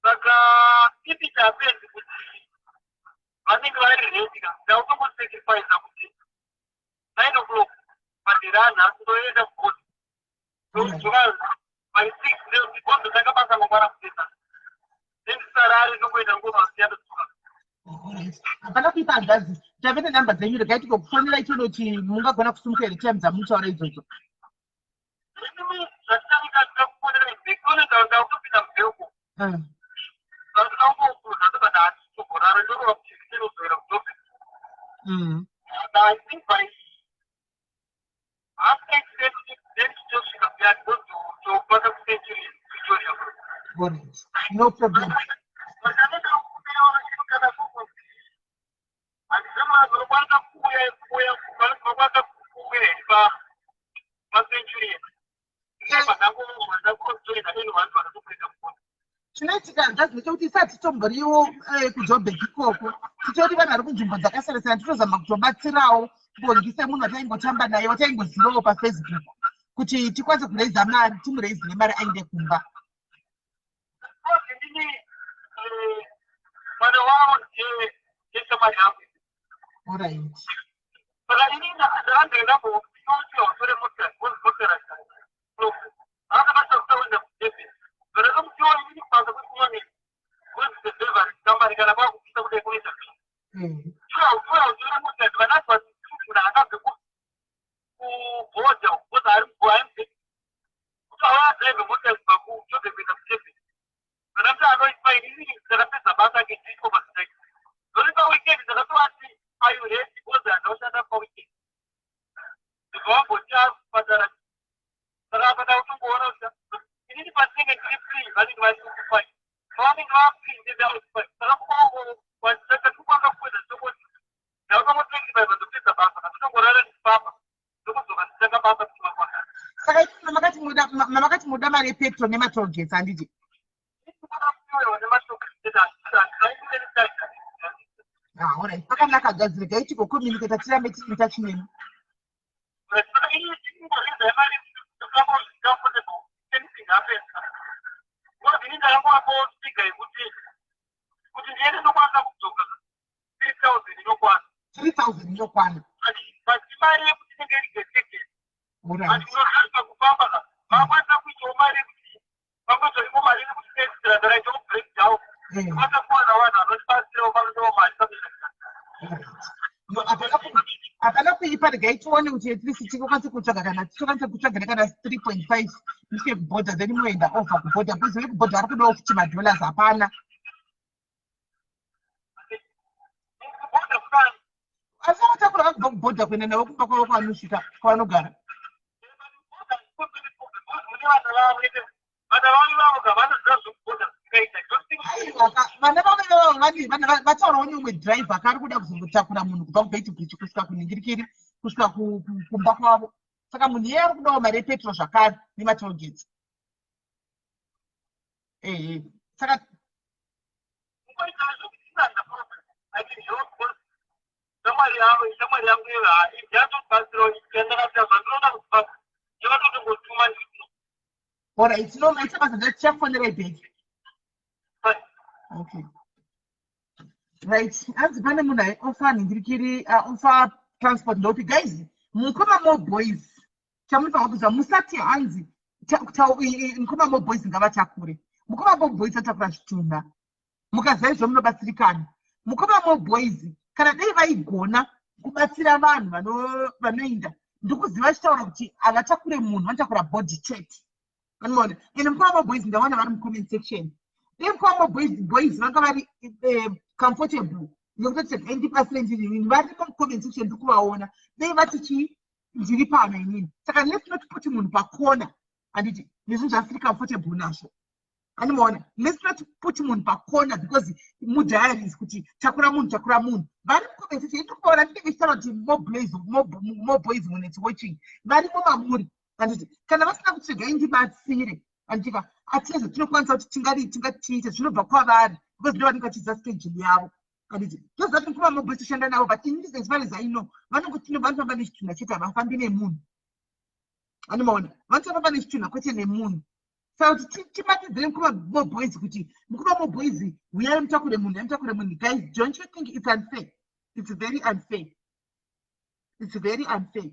Saka if it happens kuti vanenge vari ready ka, ndakutongosacrifica kuti 9 o'clock padirana ndoenda kubhodhi, ndodzoka by 6, ndozotanga basa mangwana kutesa, nendisarari, ndongoenda ngoma siya, ndodzoka. Hapana kuipa, hanzvadzi. Tave nenhamba dzenyu, regai tigokufonera itonoti mungagona kusumuka here time dzamunotaura idzodzo. Inini zvatichaita, ndikakufonera ndakutopinda muBelco. Ndinoda ndobva ndachitogorara, ndorova kuti ndinozoera kuJobek. I think by 8:30 then tichosvika kuyadi, ndozotopata kuCentury Pretoria. Alright, no problem. Vandanoda kukumbira kana kukuti handizema vanokwanisa kuuya, vanokwanisa kuuya here paCentury vandakuzoenda anyone vanatokuenda kukona? Chinoitika, hanzvadzi, ndechekuti isati tomboriwo kuJobek ikoko, titori vanhu vari kunzvimbo dzakasiyana siyana, totozama kutobatsirawo Bongi semunhu wataingotamba naye, wataingozivawo paFacebook, kuti tikwanise kuraisa mari, timuraisire mari aende kumba. Because ndini mwana wavo ndeshamwari yangu. Saka ini ndakandoendapo kuti utore mota, mota akabasa kutaunda kuDurban, ndakamupiwa inini kubasa kuti kumamini kuzi the delivery company kana kwakupisa kudai kunoita uya utore mota. Vanazwa munhu akabve kubhodha because ari kuti auya drive mota kubva kuJobek kuenda kuDurban. Kana anoipa, inini ndakapedza basa ake ndiko basa zori paweekend. Ndakatovati, "Are you ready?" Because handaushanda paweekend, ndibva wamboti ari kupatara. Saka apa ndakutongoona kuti inini pandinenge ndiri free, vanenge vari occupied, pavanenge vafree ndenda occupied. Saka kumaoko tikwanisa kuenda tongoti. muda mamakati muda mari yepetro nematollgates handiti? Ah, alright. Pakanaka guys, regai tigocommunicata tirambe tiri in touch nemi. Kuti ndiende ndokwanisa kudzoka 3000 inokwana. 3000 inokwana. But imari yekuti inenge iri getegete. But unosarisa kufamba ka vakwanisa kuitawo mari yekuti vangotorimo mari yekuti extra ndaraitawo break down kwanisa kuwana vanhu vanotibatsirawo vanotawo mari. Hapana kuipa, regai tione kuti at least tingokwanisa kutsvaga kana tokwanisa kutsvagira kana 3.5 musvike kubhodha, then moenda over kubhodha, because vekubhodha vari kudawo futi madollars. Hapana, asi vakatakura vakubva kubhodha kuenda navo kumba kwavo kwanosvika kwavanogara. Vana vavo ivavo vataurawo neumwe driver kari kuda kuzongotakura munhu kubva kuBeitbridge kusvika kunhingirikiri, kusvika kumba kwavo. Saka munhu iyeye ari kudawo mari yepetro zvakare nematollgates. Ehe, saka shamwari yangu iyo yatobatsirawo yandakatira zvandinoda kuti yakatotongotuma nditi. Alright, no, maita basa, ndichakufonerai back. Okay, right. Hanzi pane munhu aiofa nhingirikiri, ofa transport ndopi? Guys, mukoma Mo Boys, chamunofanira kuziva, musati hanzi mukoma Mo Boys ngavatakure. Mukoma Mo Boys atakura zvitunha, mukaziva izvo munobatsirikana. Mukoma Mo Boys kana dai vaigona kubatsira vanhu vanoenda, ndikuziva vachitaura kuti havatakure munhu, vanotakura body chete. Vanoona ende mukoma Mo Boys ndaona vari mucomment section. Dai mukoma Mo Boys vanga vari comfortable nekutoti regai ndibatsire ndiri, varimo mucomment section, ndikuvaona. Dai vati chii, ndiri pano inini. Saka let's not put munhu pakona, handiti, nezvinhu zvaasiri comfortable nazvo. Anomaona, let's not put munhu pakona because mudiaries kuti takura munhu, takura munhu. Vari mucomment section ndiri kuvaona, ndinenge ndichitaura kuti More Boys when it's watching, varimo mamuri, handiti? Kana vasina kuti regai ndibatsire, handitika, hatina zvatinokwanisa kuti tingadii, tingatiite, zvinobva kwavari because ndo vanenge vachiziva schedule yavo, handiti? Toziva kuti mukoma Mo Boys toshanda navo, but ini, as far as I know, vanongoti vanofamba nechitunha chete, havafambi nemunhu. Anomaona, vanotofamba nechitunha kwete nemunhu. Saka kuti timatidzire mukoma Mo Boys kuti mukoma Mo Boys huyai mutakure munhu, mutakure munhu, guys, don't you think it's unfair? It's very unfair, it's very unfair.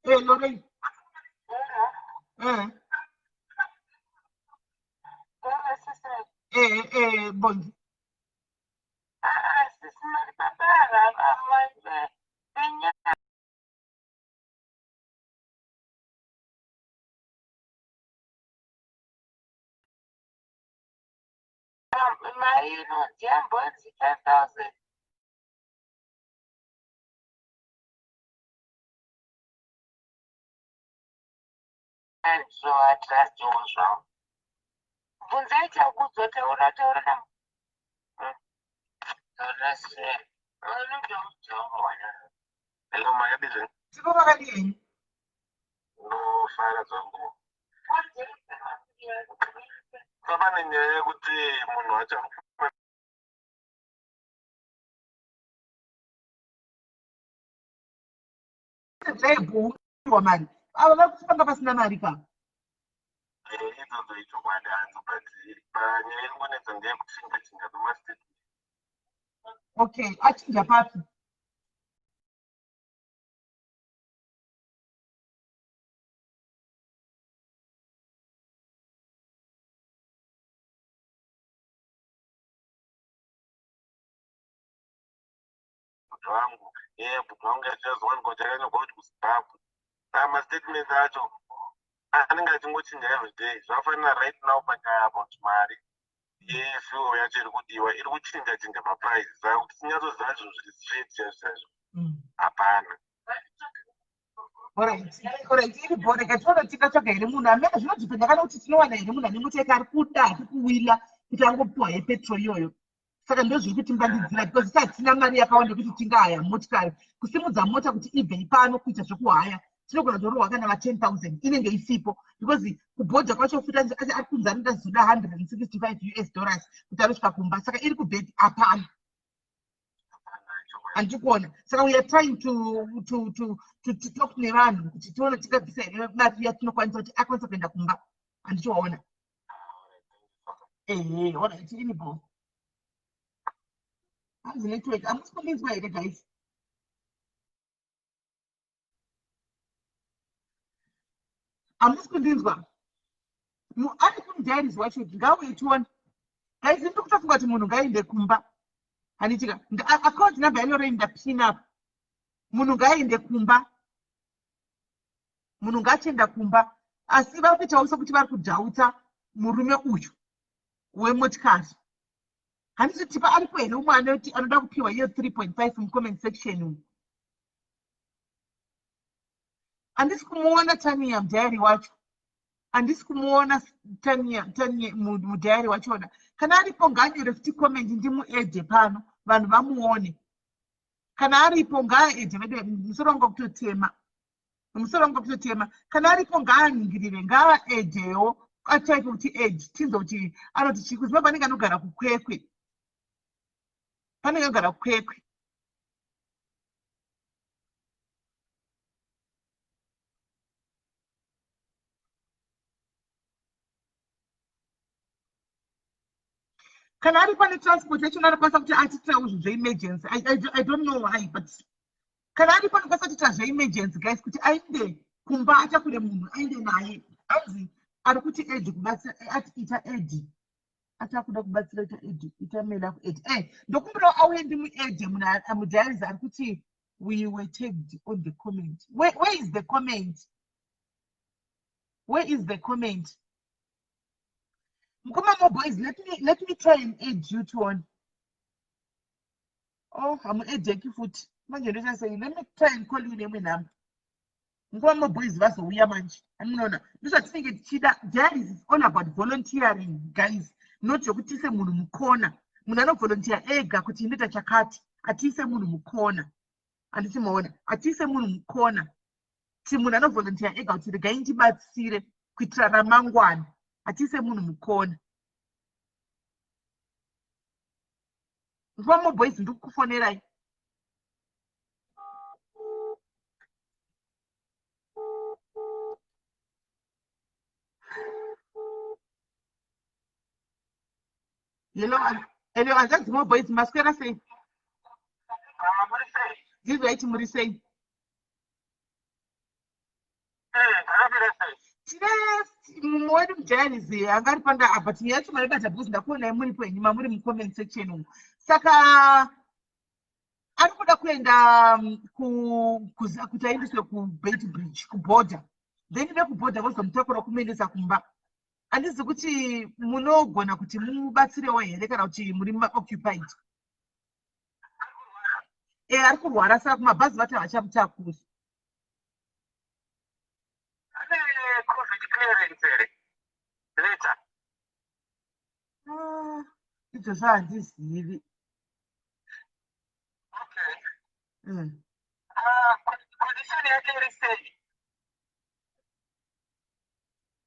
Lorraine. Bongi. Sisi, mari baba venya. Mari inonzi yambonzi 5000. Andizvovatrustiwo zvavo. Bvunzai Takudzwa, taura, taura na taura unoda kutaura. Hello, makadii? Tiko, makadii henyu? Ndofara zvangu. Pane nyaya yekuti munhu acho Wa mari ava vari kufamba pasina mari ka. Idzodzo ichokwadi hadzo, but panyaya iri kunetsa ndeyekuchinja chinja kwemastatement. Okay, achinja papi? Bhuti wangu, bhuti wangu yacho yazowanikwa kuti yakanyorwa kuti kuZimbabwe. Saka mastatements acho anenge achingochinja everyday. Zvafanira right now panyaya about mari yefuel yacho iri kudiwa, iri kuchinja chinja maprice. Saka kuti tinyatsoziva zvinhu zviri straight chaizvo chaizvo, hapana. Alright, iri bho. Rega tione kuti tingatsvaga here munhu amene. Zvinodhipenda kana kuti tinowana here munhu ane mota yake ari kuda hati kuwila. Kuti angopiwa yepetrol iyoyo. Saka ndo zviri kutimbandidzira because isi hatina mari yakawanda yekuti tingahaya motikari. Kusimudza mota kuti ibve ipano kuita zvekuhaya, tinogona kutorohwa kana va10 000 inenge isipo, because kubhodha kwacho futi ari kunzi anoda zoda 165 US dollars kuti anosvika kumba. Saka iri kubhedhi hapana, handiri kuona. Saka we are trying to talk nevanhu kuti tione tingabvisa here mari yatinokwanisa kuti akwanisa kuenda kumba. Handichiwaona. Ehe, alright, inibo hanzi network. Hamusi kundinzwa here, guys? Hamusi kundinzwa? Ari kumudiaries wacho ngauye tione. Guys, ndiri kutofunga kuti munhu ngaaende kumba, handitika? Account number yaLorraine ndapin up. Munhu ngaaende kumba, munhu ngaachienda kumba. Asi vari kuitawo sekuti vari kudhauta murume uyu wemotikari. Handiti tipa aripo here umwe anoti anoda kupiwa iyo 3.5 mucomment section umu? Handisi kumuona Tania mudiary wacho. Handisi kumuona Tania, Tania mudiary wachona. Kana aripo ngaanyore futi comment, ndimuedhe pano vanhu vamuone. Kana aripo ngaaedhe. Vede musoro wangu wakutotema, musoro wangu wakutotema. Kana aripo ngaaningirire, ngaaedhewo, ataipe kuti add, tinzwe kuti anoti chii. Kuzimbabwe anenge anogara kuKwekwe, panenge anogara kuKwekwe. Kana ari pane transport yachona anokwanisa kuti atitirawo zvinhu zveemergency. I don't know why, but kana aripo anokwanisa kutiitira zveemergency, guys, kuti aende kumba, atakure munhu aende naye. Anzi ari kuti add kubatsira, ati ita add, ati akuda kubatsira, ita add, ita mail aku add. Ndokumbirawo auye ndimuedhe. Munhu mudiaries ari kuti we were tagged on the comment. Where is the comment? Where is the comment? Mukoma mo boys, let me try and add you to one. Oh, hamuedheki futi manje, ndoita sei? Let me try and call you nemwe nhamba. Mukoma mo boys vazouya manje. Amunoona, ndozvatinenge tichida. Diaries is all about volunteering, guys, not yokuti tiise munhu mukona. Munhu anovolunteer ega kuti inoita chakati. Hatiise munhu mukona, handiti maona? Hatiise munhu mukona ti munhu anovolunteer ega kuti regai ndibatsire kuitira ramangwana. Hatiise munhu mukona. Mukoma boys, ndiri kukufonerai. Hello, hello, hanzvadzi mo boys, maswera sei? Ah, muri sei? Ndiri muri sei? Ndakamira sei? Tine mumwe wedu mudiaries anga ari panda apa. Tine yacho maibata because ndakuonai muripo henyu, mamuri mucomment section umu. Saka ari kuda kuenda kuti aendeswe kuBeitbridge kubhodha, then vekubhodha vozomutakura kumuendesa kumba. Handizi kuti munogona kuti mubatsirewo here kana kuti muri maoccupied? E, ari kurwara, saka kumabhazi vati havachamutakuri. Ane COVID clearance here? Letter. Ah, izvozvo handizivi. Okay. Ah, condition yake iri sei?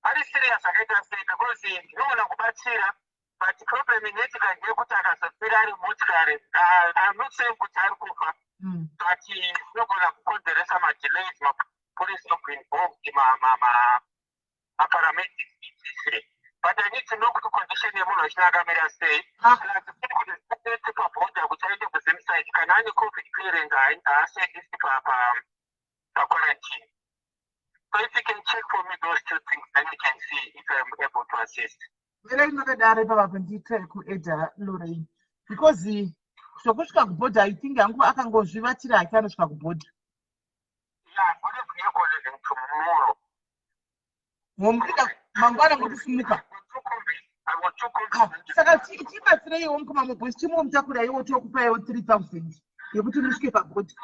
Ari serious akaita sei? Because ndinoona kubatsira, but problem inoitika ndeyekuti akazofira ari motikari. I'm not saying kuti ari kufa, but zvinogona kukonzeresa madelays, mapolice not involved, maparamedics, etc. But I need to know kuti condition yemunhu achina akamira sei. Ah. Plus futi kuti zvisaende pabhodha kuti aende kuZimside. Kana ane COVID clearance, haasaendesi paquarantine. So if you can check for me those two things, then we can see if I'm able to assist. Mirai makadaro ipapapo, nditry kuedha Lorraine, because zvokusvika kubhodha, I think hangu akangozvivatira hake anosvika kubhodha. Yeah, I'm going to be calling tomorrow. Momurida mangwana mutisimuka. I've got two combis. I've got two Ah, combis. saka tibatsireiwo mukoma muboys, chimuomutakuraiwo, tokupaiwo 3000 yekuti musvike pabhodha.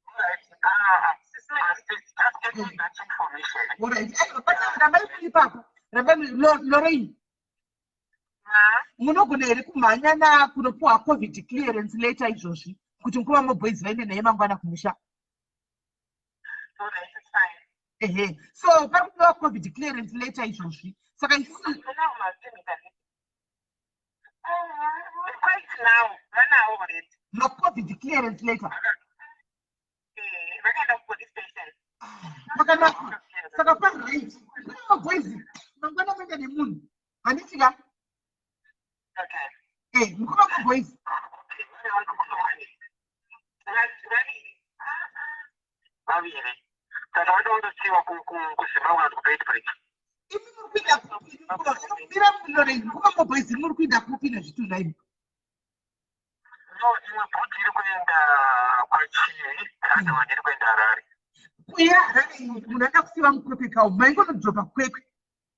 All right. Assist. Just get me that information. Alright, aiwa, rambai muri ipapo, rambai muri Lorraine. Munogona here kumhanya na kunopuwa COVID clearance later izvozvi kuti mukoma Moboys vaende naye mangwana kumusha? Alright, it's fine. Ehe, so pari kudiwa COVID clearance later izvozvi, saka isusu Vanawo mapermit handiti? Quite now, vanawo already. MaCovid clearance letter? Eh, vakaenda kupolice station. Pakanaka. Saka paright, Moboys, mangwana muenda nemunhu, handiti ka? Okay. E, mukoma Moboys. Vaviri. Vaviri, saka vada kundosiyiwa kuZimbabwe kana kuti kuBeitbridge? Imi muri kuenda kupi? Mira, Lorraine, mukoma Moboys, muri kuenda kupi nezvitunha imi? No, imwe bhuti iri kuenda kwaChivi, other one iri kuenda Harare. Kuya Harare, munhu anoda kusiyiwa muKwekwe kawo, maingonodropa Kwekwe,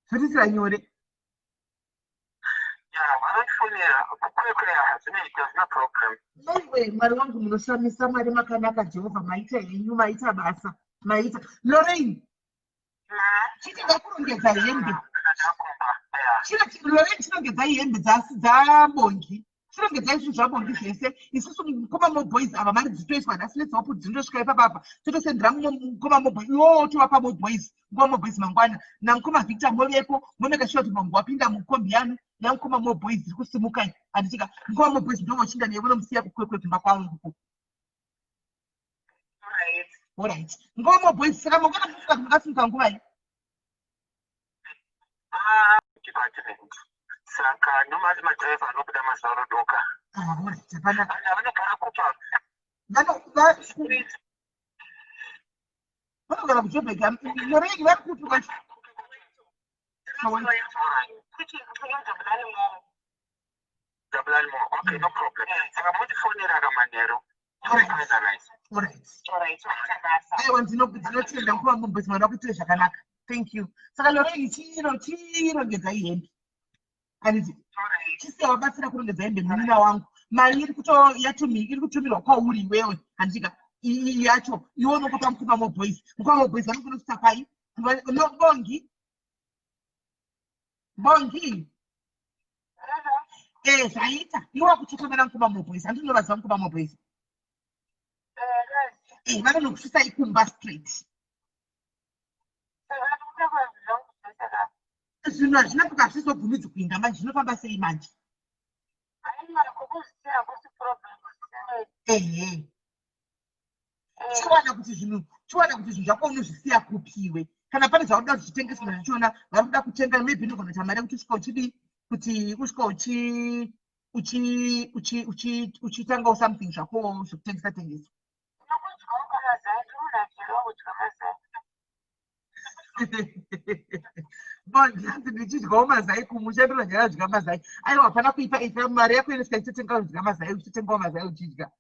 zvotisira nyore. Ya, vanofonera kuKwekwe, hazvinoita, hazvina problem. Maiwe, Mwari wangu, munoshamisa. Mwari makanaka, Jehovha, maita henyu, maita basa, maita. Lorraine, chitanga kurongedza hembe. Ndakumba ya. Lorraine, chirongedzai hembe dzabongi, chirongedzai zvinhu zvabongi zvese. Isusu mukoma Moboys ava, mari dzitoiswa nhasi, let's hope dzindosvika ipapapa, totosendera mukoma Moboys. Iwowo tovapa Moboys, mukoma Moboys mangwana namukoma Victor movepo, momeka sure kuti mangu wapinda mukombi yanu namukoma Moboys iri kusimukai, handitika? Mukoma Moboys ndovochinda naye, vonomusiya kuKwekwe kumba kwavo ikoko. Right. Alright, mukoma Moboys, saka mangwana munofunga kuti mungasimuka nguvai? Department, saka nomati madhiraivha anobuda mazuva anodoka. Ah, alright, hapana. Vanhu vanogara kupa? Vanogara kuJobek. Lorraine, vari kupi kwacho? Kuti Jabulani Mall. Jabulani Mall, okay, no problem. Saka motifonera kamanheru. Tofinalize. Alright. Alright, maita basa. Aiwa, ndinotenda, mukoma Moboys, mwana wakuitire zvakanaka, thank you. Saka Lorraine, chiro chirongedzai hembe, handiti? Alright. Chisiya wabatsira kurongedza hembe, munin'ina wangu. Mari iri kuto yatumi iri kutumirwa kwauri iwewe, handitika? Iyi yacho iwe unongopa mukoma Moboys. Mukoma Moboys vanokunosvitsa pai? No, Bongi, Bongi. E, zvaita iwe wakuchokomera mukoma Moboys, handinovaziva mukoma Moboys. E, vanonokusvitsai kumba straight. Zvinhu hazvina kuka, hazvizobvumidzi kuinda manje, zvinofamba sei manje? Ehe, chiwana kuti zvinhu zvako unozvisiya kupiwe. Kana pane zvaunoda kuti zvitengeswe zvichiona vari kuda kutenga, maybe inogona kuita mari yekuti usvika uchidii, kuti usvika uchi uchi uchi uchi uchitangawo something zvako zvekutengesa tengesa. Unokudyawo kamazai, ndiri kudya mazai. Bongi, ndichidyawo mazai kumusha, ndinonyara dya mazai. Aiwa, hapana kuipa. Ifa mari yako inosvika, ichitotenga kudya mazai, uchitotengawo mazai uchidya.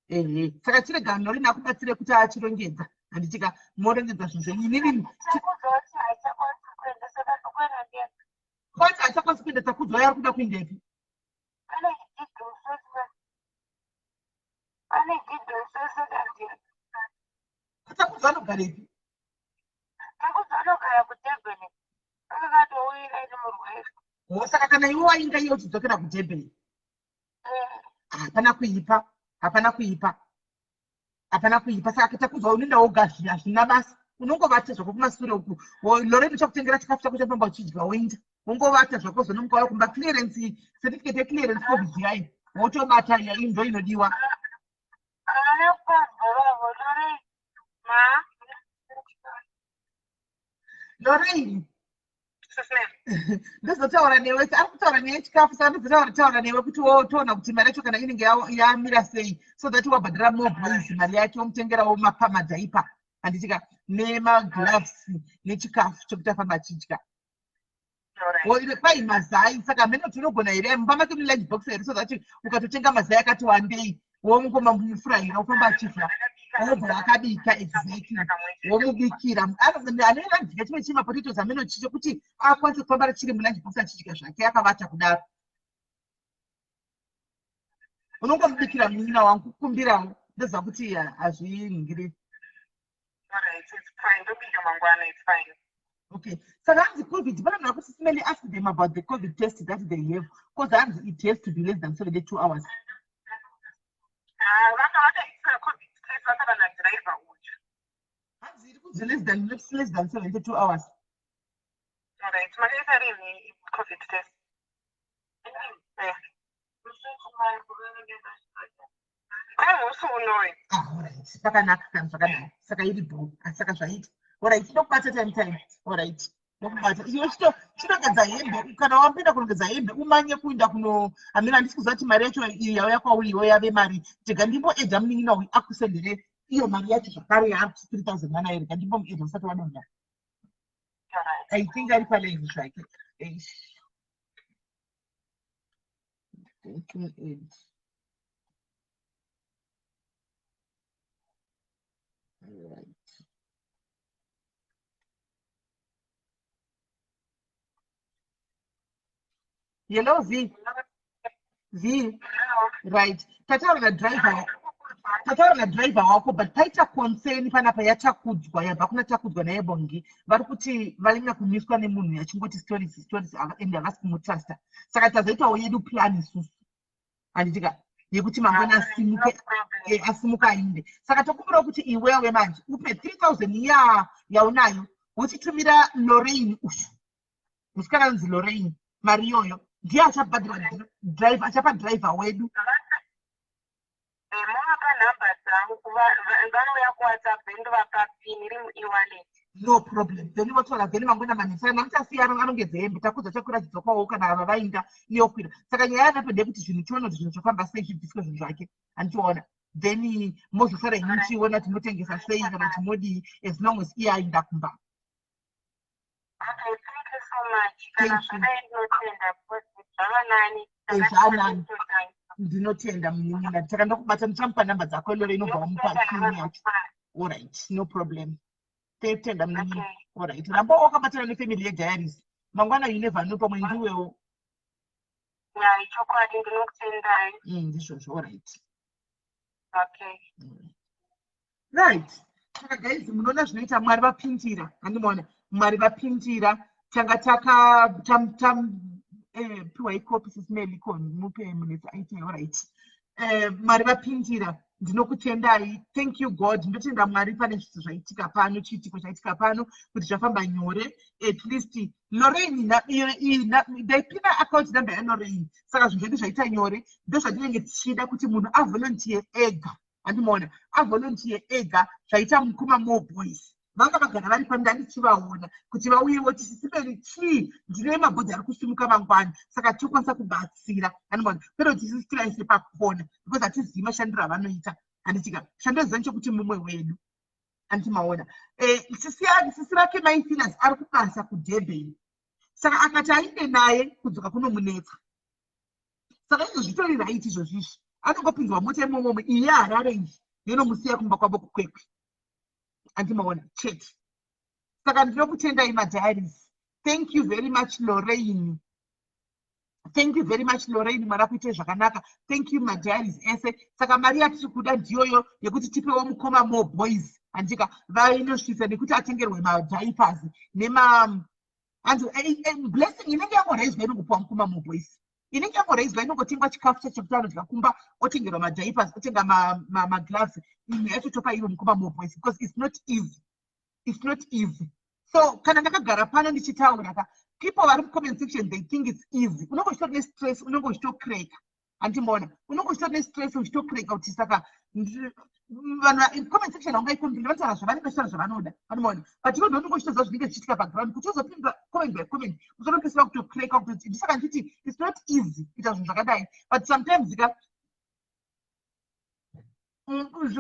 Ehe, saka chirega Norina akubatsire kuti achirongedza, handitika? Morongedza zvinhu zvenyu. Inini Takudzwa kuti haichakwanisi kuenda, saka ndikuenda ndega. Kwati hachakwanisi kuenda, Takudzwa yari kuda kuendepi? Pane Gideon Secondary. Takudzwa anogarepi? Takudzwa anogara kuDurban, akakatouyira ini murwere. Ho, saka kana iwe wainga iye uchidzokera kuDurban? Hapana kuipa, hapana kuipa, hapana kuipa. Saka Takudzwa unoenda woga, hazvina basa, unongovata zvako kumasure uku. Lorraine uchakutengera chikafu chako chafamba uchidya, woenda wongovata zvako, zonomuka waya kumba. Clearance certificate yeclearance COVID yai wotobata, ndo inodiwa. Havana kupanzwa vavo, Lorraine ma. Lorraine, ndozotaura newe, ari kutaura nyaya yechikafu, saka ndozotaura taura newe kuti wotoona kuti mari yacho kana inenge yamira sei, so that wabhadhara more boys mari yake, womutengerawo mapadhaipa, handitika, nemagloves nechikafu chekuti afamba achidya. Kwai mazai, saka hamene kuti unogona here, mumba make mune lunch box here, so that ukatotenga mazai akati wandei, womukoma mufurayira, wofamba achidya, wobva akabika. Exactly, womubikira anoenadya chimwe chimapotatoes, amene chekuti akwanise kufamba chiri mulunch box achidya zvake akavata kudaro. Unongomubikira, munin'ina wangu, kukumbirawo, ndoziva kuti hazvinhingiri. Alright, it's fine. Ndobika mangwana, it's fine. Okay, saka hanzi COVID, pane vanhu vakuti simele ask them about the COVID test that they have, because hanzi it has to be less than 72 hours. Ah, vanga vakaitira COVID test vakava nadriver uyu. Hanzi iri kunzi less than 72 hours. Alright, makaita rini COVID test? Eh. Kwai musi unoyu. Ah, alright, pakanaka kana zvakanaka. Saka iri bho. Ah, saka zvaita. Alright, ndokubata time time. Alright, ndokubata. Iwe chitogedza hembe. Kana wapinda kunogedza hembe, umanye kuinda kuno. Hamina, handisi kuziva kuti mari yacho iyi yauya kwauri iwe yave mari. Tega ndimboedha munin'ina uyu akusendere iyo mari yacho zvakare yaari 3000 naira. Rega ndimbomuedha usati wadonha. I think ari palive zvake. Eish. Thinking it. Right. Hello, V. V. Right. Tataura nadriver. Tataura nadriver wako, but paita concern panapa yaTakudzwa, yabva kuna Takudzwa naEbongi. Vari kuti vanyanya kumiswa nemunhu yachingoti stories stories and havasi kumutrusta. Saka tazoitawo yedu plan isusu. Handitika yekuti mangwana asimuke, asimuka ainde. Saka tokumbirawo kuti iwewe manje upe 3000 ya yaunayo, wochitumira Lorraine uyu musikana anonzi Lorraine mari iyoyo. Ndiye achabhadhira driver, achapa driver wedu. Movapa nhamba dzangu, vanouya kuWhatsApp, then ndovapa PIN iri muewallet. No problem. Then votaura, then mangwana manheru. Saka namuchasiya anongedza hembe, Takudza chakwira chidzokawo kana ava vainda iyokwira. Saka nyaya yavapo ndeyekuti zvinhu tione kuti zvinhu zvafamba sei, zvibviswe zvinhu zvake, handichiona? Then mozosara imi muchiona kuti motengesa sei kana kuti modii, as long as iye ainda kumba. Okay, thank you so much. Kana Thank you. zvadai ndinotenda because zvava nani. Zvanani. Ndinotenda, munin'ina. Saka ndokubata, ndichamupa namba dzako lore inobva wamupa PIN yacho. Alright, no problem. Totenda, munin'ina. Okay. Alright, ramba wakabatana nefamily yediaries. Mangwana you never know, pamwe ndiwewo. Ya, ichokwadi, ndinokutendai. Ndizvozvo. Alright. Okay. Right, saka guys, munoona zvinoita Mwari vapindira, handimaona? Mwari vapindira. Tanga taka tam tam piwai kopi, sisimeliko, mupe munetsi aite. Alright, Mwari vapindira. Ndinokutendai. Thank you, God. Ndinotenda Mwari pane zvinhu zvaitika pano, chiitiko chaitika pano, kuti zvafamba nyore. At least Lorraine ndaipina account number yaLorraine, saka zvinhu zvedu zvaita nyore. Ndozvatinenge tichida, kuti munhu avolunteer ega, handimaona? Avolunteer ega. Zvaita mukoma More Boys vanga vagara vari pano, ndichivaona kuti vauyewo tisisibeni chii. Ndine mabhodhi ari kusimuka mangwana, saka tokwanisa kubatsira, handimaona? Kwete kuti isusu tivaise pakona, because hatizivi mashandiro avanoita, handitika? Chandoziva nechekuti mumwe wedu, handimaona? Sisi vake maifilas ari kubasa kuDurban, saka akati ainde naye kudzoka kunomunetsa. Saka izvo zvitori right izvozvizvi, anongopinzwa mota imomomo iyi yeHarare iyi, yonomusiya kumba kwavo kuKwekwe, handimaona chete? Saka ndinokutendai, madiaries. Thank you very much, Lorraine. Thank you very much, Lorraine. Mwari akuite zvakanaka. Thank you, madiaries ese. Saka mari yatiri kuda ndiyoyo yekuti tipewo mukoma More Boys, handika? Vainosvitsa nekuti atengerwe madiapers nema hanzi blessing inenge yangoraiswa, inongopiwa mukoma More Boys, inenge yangoraiswa, inongotengwa chikafu chacho chekuti anodya kumba, otengerwa madiapers, otenga magloves. Imwe yacho topa ivo mukoma More Boys, because it's not easy, it's not easy. So kana ndakagara pano ndichitaura ka, people vari mucomment section, they think it's easy. Unenge uchitori nestress, unenge uchitokreka, handimboona? Unenge uchitori nestress, uchitokreka kuti saka vanhu comment section haungaicomplain, vanotaura zvavanenge vachitaura zvavanoda, handimaona? But iwe ndonenge uchitoziva zvinenge zvichiitika paground, kuti uzopindura comment by comment, uzonopesera kutokreka kutoti. Ndisaka ndichiti it's not easy kuita zvinhu zvakadai, but sometimes ka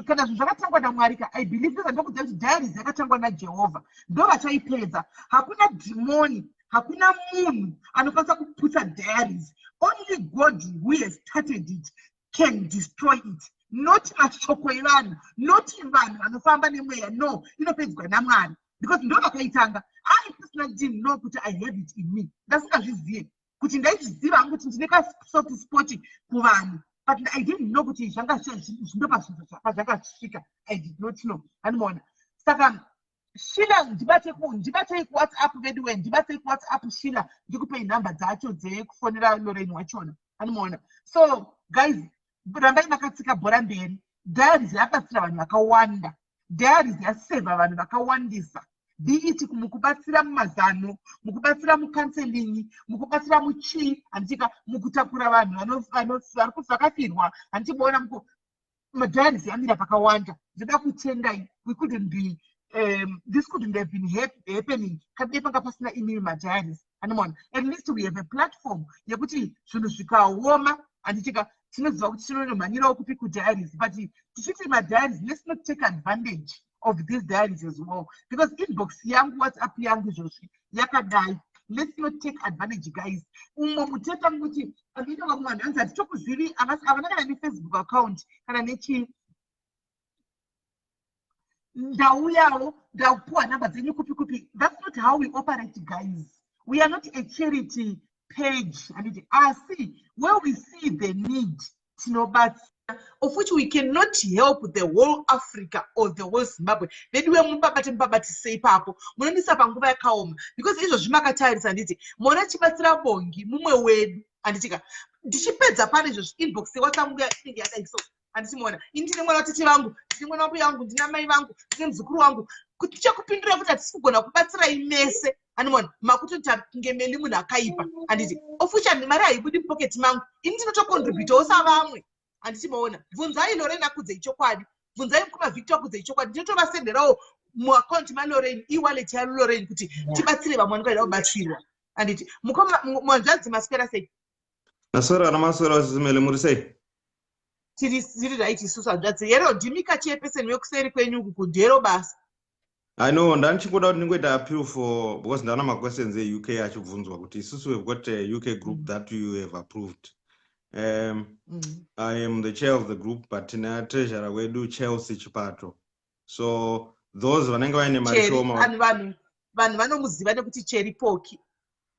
kana zvinhu zvakatangwa naMwari ka, I believe, ndozandokudza kuti diaries yakatangwa naJehovha, ndo vachaipedza. Hakuna dhimoni, hakuna munhu anokwanisa kuputsa diaries. Only God who has started it can destroy it, not mashoko evanhu, not vanhu vanofamba nemweya. No, inopedzwa naMwari, because ndo vakaitanga. I personally didn't know kuti I have it in me. Ndasingazvizive kuti ndaizviziva hangu kuti ndine kasoft spot kuvanhu, but I didn't know kuti zvanga zvindopa pazvanga zvisvika. I did not know, handimaona? Saka Shila ndibate ku ndibatei kuWhatsApp veduwe, ndibatei kuWhatsApp Shila, ndikupei nhamba dzacho dzekufonera Lorraine wachona. Anomuona. So guys, rambai makatsika bhora mberi. Diaries yabatsira vanhu vakawanda. Diaries yaseva vanhu vakawandisa. Be it mukubatsira mumazano, mukubatsira mucounseling, mukubatsira muchii, handitika mukutakura vanhu vakafirwa, handichiboona muku madiaries yamira pakawanda. Ndoda kutendai. We couldn't be this couldn't have been happening kadai panga pasina imimi madiaries. Anomaona, at least we have a platform yekuti zvinhu zvikaoma, handitika tinoziva kuti tinonomhanyirawo kupi, kudiaries. But tichiti madiaries, let's not take advantage of these diaries as well, because inbox yangu, WhatsApp yangu izvozvi yakadai. Let's not take advantage, guys. Umwe muteta mukuti andinoita vamwe vanhu hanzi hatitokuzivi, havana kana neFacebook account kana nechii. Ndauyawo ndapuwa nhamba dzenyu kupi kupi. That's not how we operate, guys. We are not a charity page, handiti? Asi where we see the need, tinobatsira, of which we cannot help the whole Africa or the whole Zimbabwe. Veduwe, mubabate mubabatisei ipapo, munondisa panguva yakaoma, because izvozvi makatarisa, handiti mona chibatsira Bongi, mumwe wedu, handitika? Ndichipedza pane izvozvi, inbox yeWhatsApp inenge yadai. So handiti ini ndine mwana watete vangu, ndine mwana wambuya vangu, ndina mai vangu, ndine muzukuru wangu. Kuti tichakupindura kuti hatisi kugona kubatsirai mese, hanimona makutoita kunge meli munhu akaipa, handiti? Of which mari haibudi mupoketi mangu, ini ndinotocontributawo savamwe, handiti maona? Bvunzai Lorraine akudzei chokwadi, bvunzai mukoma Victor akudzei chokwadi. Ndinotovasenderawo muakaunti maLorraine, ewallet yaLorraine, kuti tibatsire vamwe vanenge vaida kubatsirwa, handiti? Mukoma mwanzvadzi, maswera sei? Maswera ana, maswera sisimele, muri sei? Tiri right isusu, hanzvadzi. Hero, ndimika chairperson wekuseri kwenyu uku kundero basa. I know, ndandichingoda kuti ndingoita appeal for, because ndaona maquestions eUK achibvunzwa kuti isusu we've got a UK group that you have approved. I am the chair of the group, but tina treasurer wedu, Chelsea Chipato. So those vanenge vaine mari shoma, vanhu vanomuziva nekuti Cherry Poki.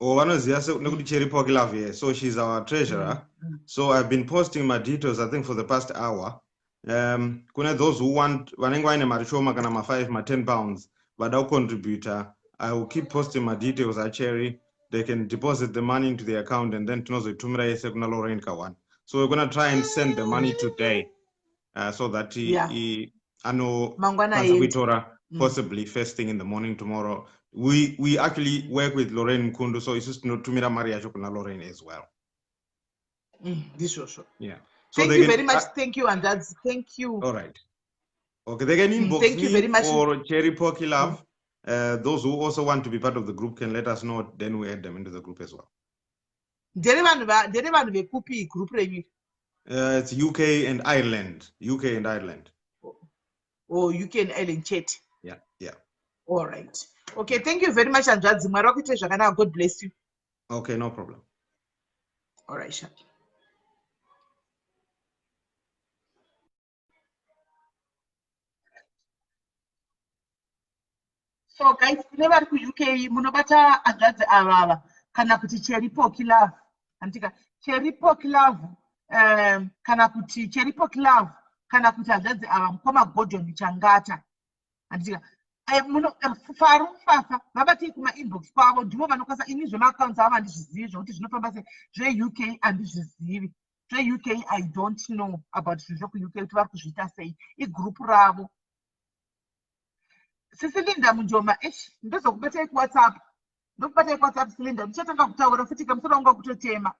Or vanoziva nekuti Cherry Poki Love here. So she's our treasurer. So I've been posting my details, I think, for the past hour. Kune those who want, vanenge vaine mari shoma, kana ma5, ma10 pounds, vada kucontributa, I will keep posting my details aCherry. They can deposit the money into the account and then tinozoitumira yese kuna Lorraine Kawan. So we're going to try and send the money today so that Mangwana anokwanisa aende. Kuitora possibly first thing in the morning tomorrow. We actually work with Lorraine Mkundu, so isusu tinotumira mari yacho kuna Lorraine as well. Ndizvozvo. Yeah, so Thank they you can, very much. Thank you, hanzvadzi, thank you. All right, okay, they can inbox Thank you me very much. Or Cherry Pocky Love. Those who also want to be part of the group can let us know, then we add them into the group as well. Ndere vanhu vekupi group renyu iri? It's UK and Ireland, UK and Ireland. Oh, UK and Ireland chete? Yeah. All right, okay, thank you very much, hanzvadzi. Mwari vakuitire zvakanaka. God bless you. Okay, no problem. All right, sha. So guys, kune vari kuUK, munobata hanzvadzi avava kana kuti Cherry Poki Love, handitika? Cherry Poki Love, kana kuti Cherry Poki Love, kana kuti hanzvadzi ava, mukoma Gordon Changata, handitika? Faru fafa vabatei kumainbox kwavo, ndivo vanokwanisa. Ini zvemaaccounts avo handizvizivi, zvokuti zvinofamba sei zveUK handizvizivi. ZveUK, I don't know about zvinhu zvekuUK kuti vari kuzviita sei. Igroup ravo. Sisilinda Munjoma, ish, ndozokubatai kuWhatsApp, ndokubatai kuWhatsApp, Silinda. Ndichatanga kutaura futi kamusoro wangu wakutotema,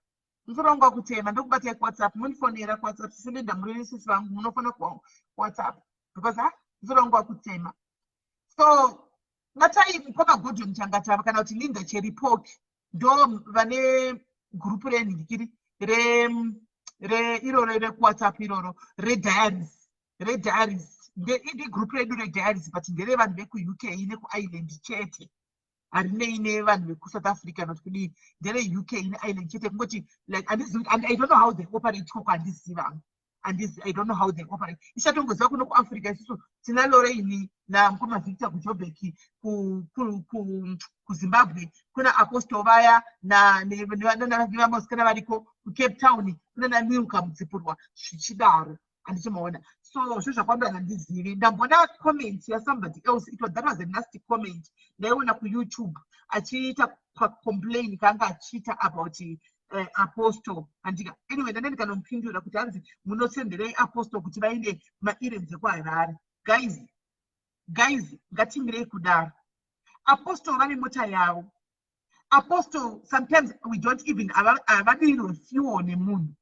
musoro wangu wakutema. Ndokubatai kuWhatsApp, mundifonera kuWhatsApp. Sisilinda, muri sisi vangu, munofona kuWhatsApp because ha, musoro wangu wakutema. So batai mukoma Gordon Changatava kana kuti Linda Cheripoki, ndo vane gurupu renhikiri re iroro rekuWhatsApp, iroro rediaries, rediaries. Ndigroup redu rediaries, but nderevanhu vekuUK nekuIreland chete, harinei nevanhu vekuSouth Africa not kudii. NdereUK neIreland chete. Kungoti like handizivi, I don't know how they operate koko, handizivi hangu. Handizi, I don't know how they operate. Ichatongoziva kuno kuAfrica isusu tina Lorraine namukoma Victor kuJobek, kuZimbabwe kuna Apostle vaya nevamosikana variko kuCape Town, kuna naMilka Mudzipurwa, zvichidaro. Handiti maona? So zvo zvakawanda handizivi. Ndamboona comment yasomebody else, it was, that was a nasty comment ndaiona kuYouTube achiita complain kaanga achiita about Apostle, handika? Anyway, ndanga ndikanomupindura kuti hanzi munosenderei Apostle kuti vaende maerrands ekuHarare. Guys, guys, ngatimirei kudaro. Apostle vane mota yavo. Apostle, sometimes we don't even, havadirwe fuel nemunhu.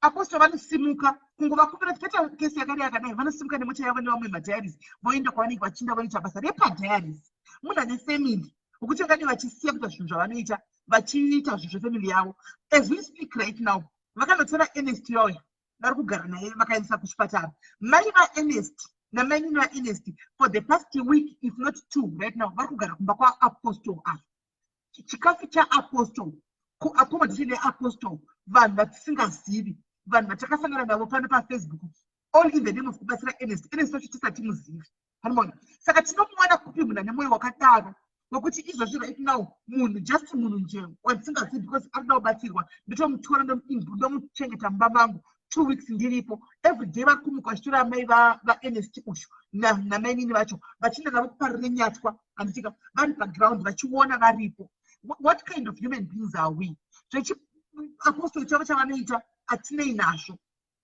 Apostle vanosimuka kungovakumbira kuti paita kesi yakadai yakadai, vanosimuka nemota yavo nevamwe madiaries, voenda kwavanenge vachiinda, voita basa repadiaries. Munhu ane family wekuti vangadai vachisiya kuita zvinhu zvavanoita, vachiita zvinhu zvefamily yavo. As we speak right now, vakanotora Ernest yoya, vari kugara naye, vakaendesa kuchipatara. Mai vaErnest namainini vaErnest for the past week, if not two right now, vari kugara kumba kwaApostle ava. Chikafu chaApostle, kuaccommodation yeApostle, vanhu vatisingazivi, vanhu vatakasangana navo pano paFacebook, all in the name of kubatsira Ernest. Ernest wacho tisatimuzivi, panomaona? Saka tinomuwana kupi munhu ane mwoyo wakadaro wekuti izvozvi right now munhu, just munhu nje wandisingazivi, because ari kuda kubatsirwa, ndotomutora, ndomuchengeta mumba mangu 2 weeks ndiripo? Every day vari kumuka vachitora amai vaErnest uyu namainini vacho, vachienda navo kuparire nyatwa, handitika? Vari paground vachiona varipo. What kind of human beings are we? Zvechiapostol chavo chavanoita hatinei nazvo.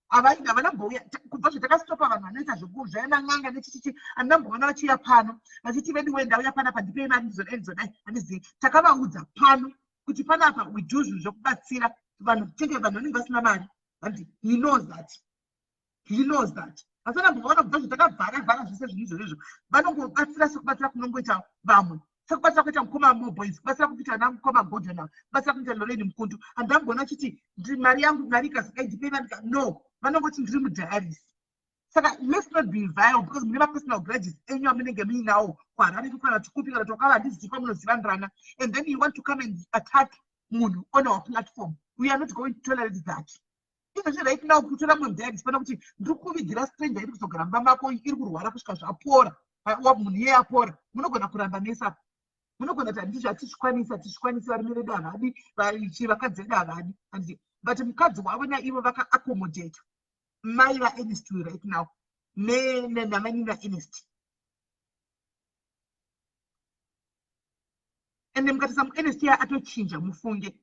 Havana mbouya kubva zvatakastopa vanhu vanoita zvaina n'anga nechichichi. Handinamboona vachiuya pano vachiti, "Vedu we, ndauya panapa, ndipei mari, ndizodai, ndizodai." Handizivi. Takavaudza pano kuti panapa we do zvinhu zvekubatsira vanhu, tenge vanhu vanenge vasina mari. Handi he knows that, he knows that. Asi anamboona kubva zvatakavhara vhara zvese zvinhu izvozvo, vanongobatsira sekubatsira kunongoita vamwe, sekubatsira kuita mukoma Moboys, kubatsira kuita namukoma Godona, kubatsira kuita Lorraine Mukundu. Handamboona achiti, "Mari yangu, mari ikazodai, ndipei mari." No, vanongoti, "Ndiri mudiaries." Saka let's not be vile because mune mapersonal grudges enyu amunenge muinawo kuHarare, kana kuti kupi, kana kuti wakava, handizivi kwamunozivanirana, and then you want to come and attack munhu on our platform. We are not going to tolerate that. Izvozvi right now kutora mumwe mudiaries pana kuti ndiri kuvigira stranger iri kuzogara mumba mako, iri kurwara, kusvika zvapora, munhu iyeye apora. Munogona kuramba nesa, munogona kuti handizvo, hatizvikwanisi, hatizvikwanisi, varume vedu havadi, vakadzi vedu havadi, handiti? But mukadzi wavo naivo vakaaccommodata mai vaErnest right now namainini vaErnest. Ende mukatarisa muErnest iya atochinja. Mufunge,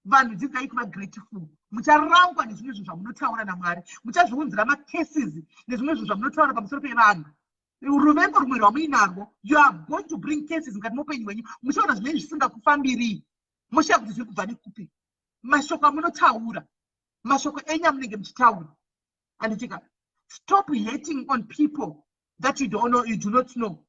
vanhu dzidzai kuva grateful. Mucharangwa nezvimwe zvinhu zvamunotaura naMwari, muchazviunzira macases nezvimwe zvinhu zvamunotaura pamusoro pevanhu. Ruvengo rumwe rwamuinarwo, you are going to bring cases mukati meupenyu hwenyu. Muchaona zvinenge zvisingakufambirii, moshaya kuti zviri kubva nekupi. Mashoko amunotaura, mashoko enyu amunenge muchitaura, handitika? Stop hating on people that you don't know, you do not know.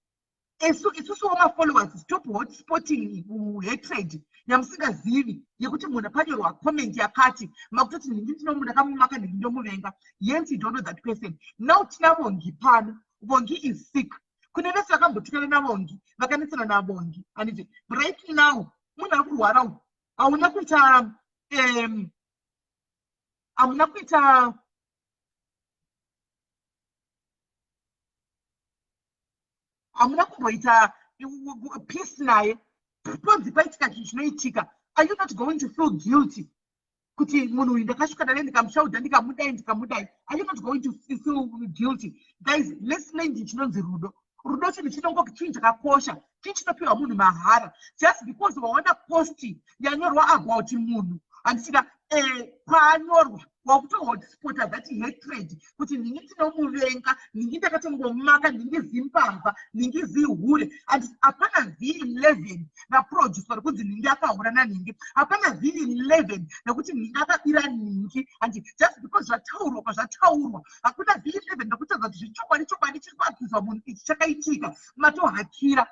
Isusuwo mafollowers, stop hotspotting hatred yamusingazivi, yekuti munhu panyorwa comment yakati, makutoti nhingi ndinomundakamumaka, nhingi ndomuvenga. Yes, you don't know that person. Now tina Vongi pano. Vongi is sick. Kune vese vakambotukana naVongi, vakanetsana naVongi, handiti? Right now munhu ari kurwara uyu. Hauna kuita hamuna kuita hamuna kumboita peace naye. Ponzi paitika chinhu chinoitika, are you not going to feel guilty kuti munhu uyu ndakasvika naye, ndikamushaudha, ndikamudai, ndikamudai? Are you not going to feel guilty? Guys, let's learn chinonzi rudo. Rudo chinhu chinongo chinhu chakakosha, chinhu chinopiwa munhu mahara. Just because waona post yanyorwa about munhu, handitika? Kwaanyorwa wakutohotspota that hatred kuti nhingi tinomuvenga, nhingi ndakatongomaka, nhingi zimbavha, nhingi zihure. And hapana V11 raproducwa rekunzi nhingi akahura nanhingi. Hapana V11 rekuti nhingi akabira nhingi. And just because zvataurwa kwazvataurwa, hakuna V11 rekutaura kuti zvechokwadi chokwadi chiri kuakizwa munhu ichi chakaitika. Matohakira,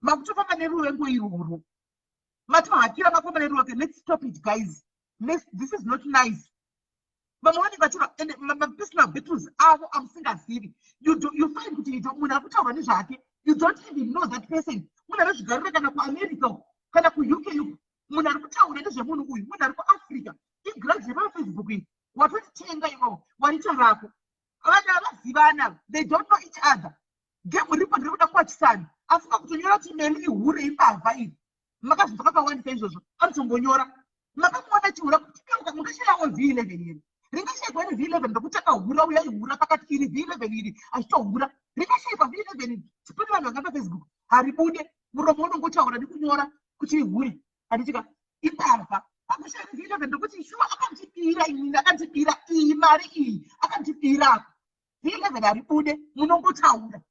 makutofamba neruvengo irworwo, matohakira, mafamba neruvengo. Let's stop it, guys. This is not nice. Vamwe vanenge vachiva ende mapersonal battles avo amusingazivi. You find kuti munhu ari kutaurwa nezvake, you don't even know that person. Munhu anozvigarira kana kuAmerica uku, kana kuUK uku. Munhu ari kutaura nezvemunhu uyu, munhu ari kuAfrica. Igrudge yepaFacebook iyi watotitenga iwewo, waita rako. Vanhu havazivana, they don't know each other. Game ripo ndiri kuda kuwachisana, afunga kutonyora kuti Meli ihure, imbavha iri. Makazvinzwa kakawandisa izvozvo. Anotombonyora, makamuona chihura, mukashayawo V11 here? Ringashayikwa iri V11 rokuti akahura uya ihura pakati iri V11 iri achitohura. Ringashayikwa V11 pane vanhu vanga paFacebook haribude muromo unongotaura nekunyora kuti ihure handitika imbavha. Pakushaya V11 rokuti shuwa akandibira inini, akandibira iyi mari iyi, akandibira apa. V11 haribude, munongotaura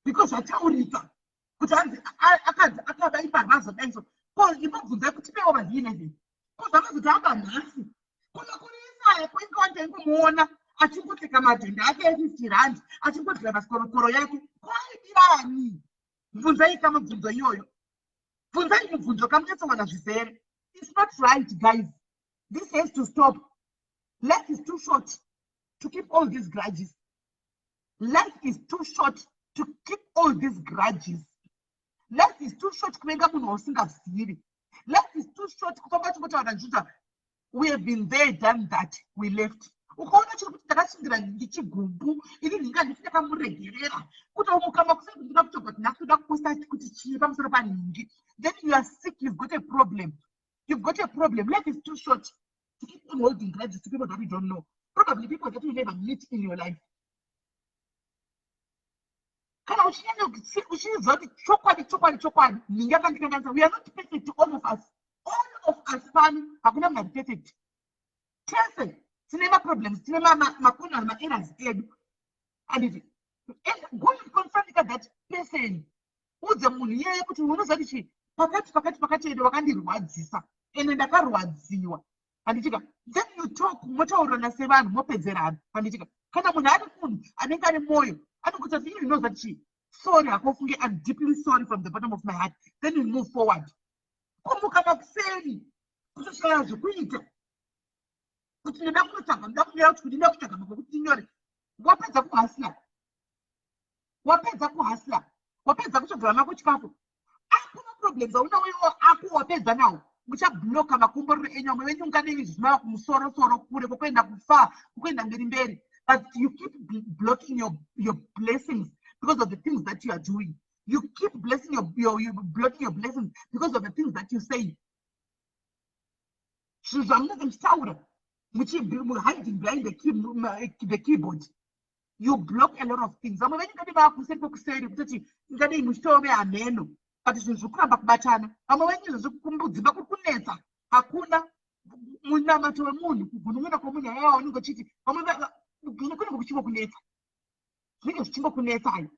because zvataurika kuti hanzi akanzi akaba imbavha azodai. So ko imbobvunzai kuti pewo va V11 ko zvakazoti aba nhasi ko makore ese aya kwainge wandaingomuona achingopfeka madhende ake e50 rand, achingodhiraivha sikorokoro yake, ko aibirani? Bvunzai kamubvunzo iyoyo, bvunzai mubvunzo kamunyatsowana zvizere. It's not right, guys. This has to stop. Life is too short to keep all these grudges. Life is too short to keep all these grudges. Life is too short kuvenga munhu wausingazivi. Life is too short kufamba uchingotaura nzvudza. We have been there, done that, we left. Ukaona chiri kuti ndakashingira ndichigumbu ini ndinga nditi ndakamuregerera kuti umukama kusai ndinoda kutobva kuti nhasi toda kuposta kuti chii pamusoro panhingi, then you are sick. You've got a problem. You've got a problem. Life is too short to keep on holding grudges to people that you don't know, probably people that you never meet in your life. Kana uchinyanya uchiziva kuti chokwadi, chokwadi, chokwadi nhingi akandikanganisa. We are not perfect, all of us. All of us pano hakuna munhu ari perfect. Tese tine maproblems, tine makona, maerrors edu, anditi? And go and confront that person. Udze munhu iyeye kuti unoziva kuti chii pakati pakati pakati edu wakandirwadzisa ende ndakarwadziwa, handitika? Then you talk, motaurirana sevanhu, mopedzerana, handitika? Kana munhu ari munhu anenge ane mwoyo anokuita kuti you know that chii, sorry hako funge, I'm deeply sorry from the bottom of my heart. Then you move forward. Kumuka makuseni kutoshaya zvekuita kuti ndoda kunotsvaga, ndoda kunyora kuti ndinoda kutsvaga makwekuti ndinyore. Wapedza kuhustler, wapedza kuhustler, wapedza kutsvagara mako chikafu, ako maproblems aunawo iwo ako wapedza nawo, muchabloka makomborero enyu. Vamwe venyu unganei zvimava kumusorosoro kure kwokuenda kufa kwokuenda mberi mberi, but you keep blocking your blessings because of the things that you are doing. You keep blessing your blocking your blessings because of the things that you say, zvinhu zvamunenge muchitaura hiding behind the keyboard. You block a lot of things. Vamwe venyu ngadi vaakuseri kwekuseri kutoti ingadei muchitove hameno, but zvinhu zviri kuramba kubatana. Vamwe venyu izvo zvekukumbudzimba kuri kunetsa, hakuna munamato wemunhu, kugunun'una kwomunhu aiwa unenge uchiti vamwe kunenge kuchingokunetsa, zvinenge zvichingokunetsai.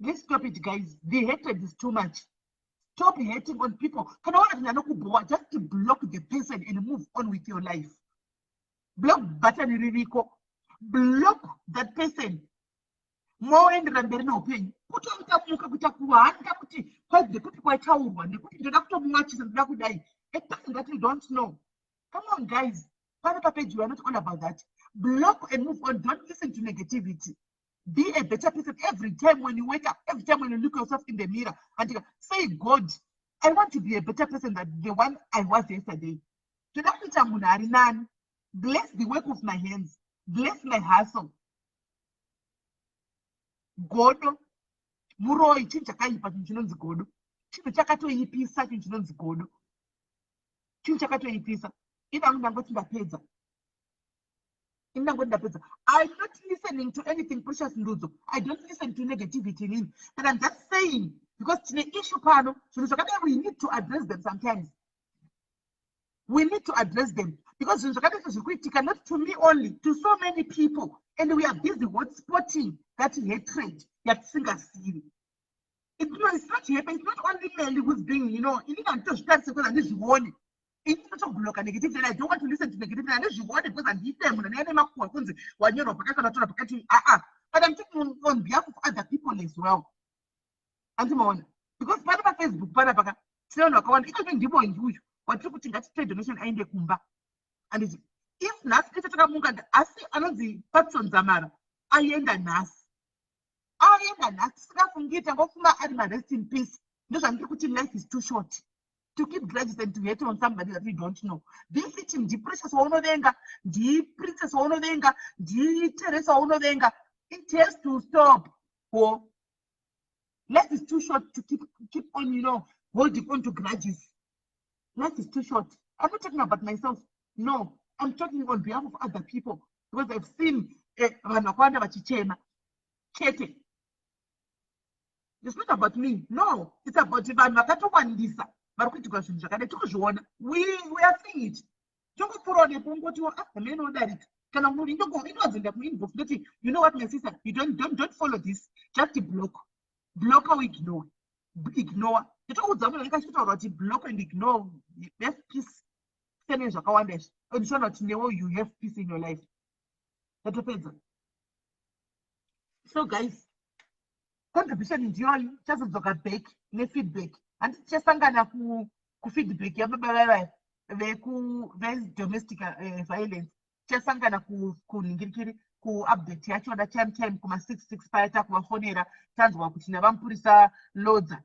Let's stop it, guys. The hatred is too much. Stop hating on people. Kana waona kuti anokubhowa, just to block the person and move on with your life. Block button ririko, block that person, moendera mberi neupenyu. Kutoita kuita kuhanda kuti ndekuti kwaitaurwa nekuti ndoda kutomuwachisa, ndoda kudai, a person that you don't know. Come on, guys. Pano papage we are not all about that. Block and move on. Don't listen to negativity. Be a better person every time when you wake up, every time when you look yourself in the mirror and you say, "God, I want to be a better person than the one I was yesterday." Toda kuita munhu ari nani. Bless the work of my hands, bless my hustle. Godo muroyi, chinhu chakaipa. Chinhu chinonzi godo chinhu chakatoipisa. Chinhu chinonzi godo chinhu chakatoipisa. Inangu ndangoti ndapedza, inangoti ndapedza. I'm not listening to anything, Precious Ndudzo. I don't listen to negativity inini, but I'm just saying because tine issue pano. Zvinhu zvakadai, we need to address them. Sometimes we need to address them because zvinhu zvakadai zviri kuitika, not to me only, to so many people, and we are busy hotspotting that hatred yatisingazivi. It's not happen. It's not only Meli who's being, inini handitozvitarise because handizvioni. Ini ndotobloka negativity and I don't want to listen to negativity. Handizvioni because handiite munhu anenge nemakuhwa kunzi wanyorwa pakati kana watorwa pakati. Aa, but I'm talking on behalf of other people as well, andimaona? Because pano paFacebook pana paka tine vanhu vakawanda. Iko ndibongi uyu watiri kuti ngatitore donation aende kumba, anditi? If nhasi tese takamuka, asi anonzi Patson Zamara aenda nhasi, aenda nhasi tisingafungi, tangofunga ari marest in peace. Ndozvandiri kuti life is too short to keep grudges and to hate on somebody that we don't know. Be it ndiPrecious waunovenga, ndiPrincess waunovenga, ndiTeresa waunovenga, it has to stop. Wo life is too short to keep on holding on to grudges. Life is too short. I'm not talking about myself. No, I'm talking on behalf of other people because I've seen vanhu vakawanda vachichema chete. It's not about me. No, it's about vanhu vakatowandisa vari kuitirwa zvinhu zvakadai. Tikuzviona, we are seeing it. Tongopfuurawo nepo, ungotiwo, "Ah, hamene odarika." Kana munhu inowadzoenda kuinbox, ndoti, "You know what, my sister, you don't follow this. Just block, block or ignore, ignore." Nditoudza munhu anenge achitotaura kuti block and ignore. Have peace. Sene zvakawanda izvi, ndichiona kuti newo you have peace in your life. Ndatopedza. So guys, contribution ndiyoyi. Chazodzoka back nefeedback. Handiti tichasangana kufeedback yababa vavaya vedomestic violence? Tichasangana kunhingirikiri, kuupdate yachona, time time kuma66 paya takuvafonera, tanzwa kuti navamupurisa lodza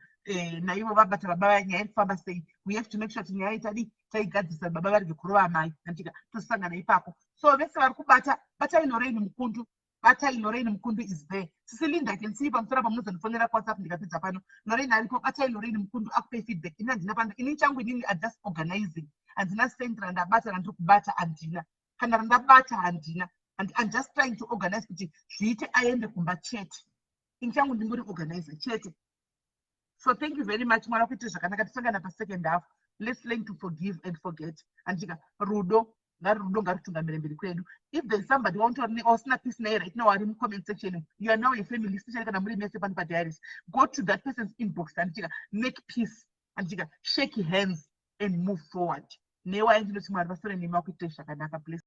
naivo vabata baba. Nyaya iri kufamba sei? We have to make sure kuti nyaya itadi taigadzisa, baba varege kurova amai. Andika tosangana ipapo. So vese vari kubata, batai Lorraine Mukundu, batai Lorraine Mukundu is there. Sisi Linda, I can see pamusoro apa, munozondifonera kuWhatsApp ndikapedza pano. Lorraine aripo, batai Lorraine Mukundu akupei feedback. Ini handina pano, ini changu inini am just organizing. Handina cent randabata, randiri kubata handina, kana randabata handina. And I'm just trying to organize kuti zviite, aende kumba chete. Ini changu ndingori organizer chete. So thank you very much. Mwari akuite zvakanaka. Tisangana pasecond half. Let's learn to forgive and forget. Andika rudo ngari, rudo ngaritungamire mberi kwedu. If there's somebody wasina peace naye right now ari mucomment section, you are now a family, especially kana muri mese pano padiaries. Go to that person's inbox, andika make peace, andika shake hands and move forward. Newai ndinoti Mwari vasore nemi, vakuitire zvakanaka. Bless.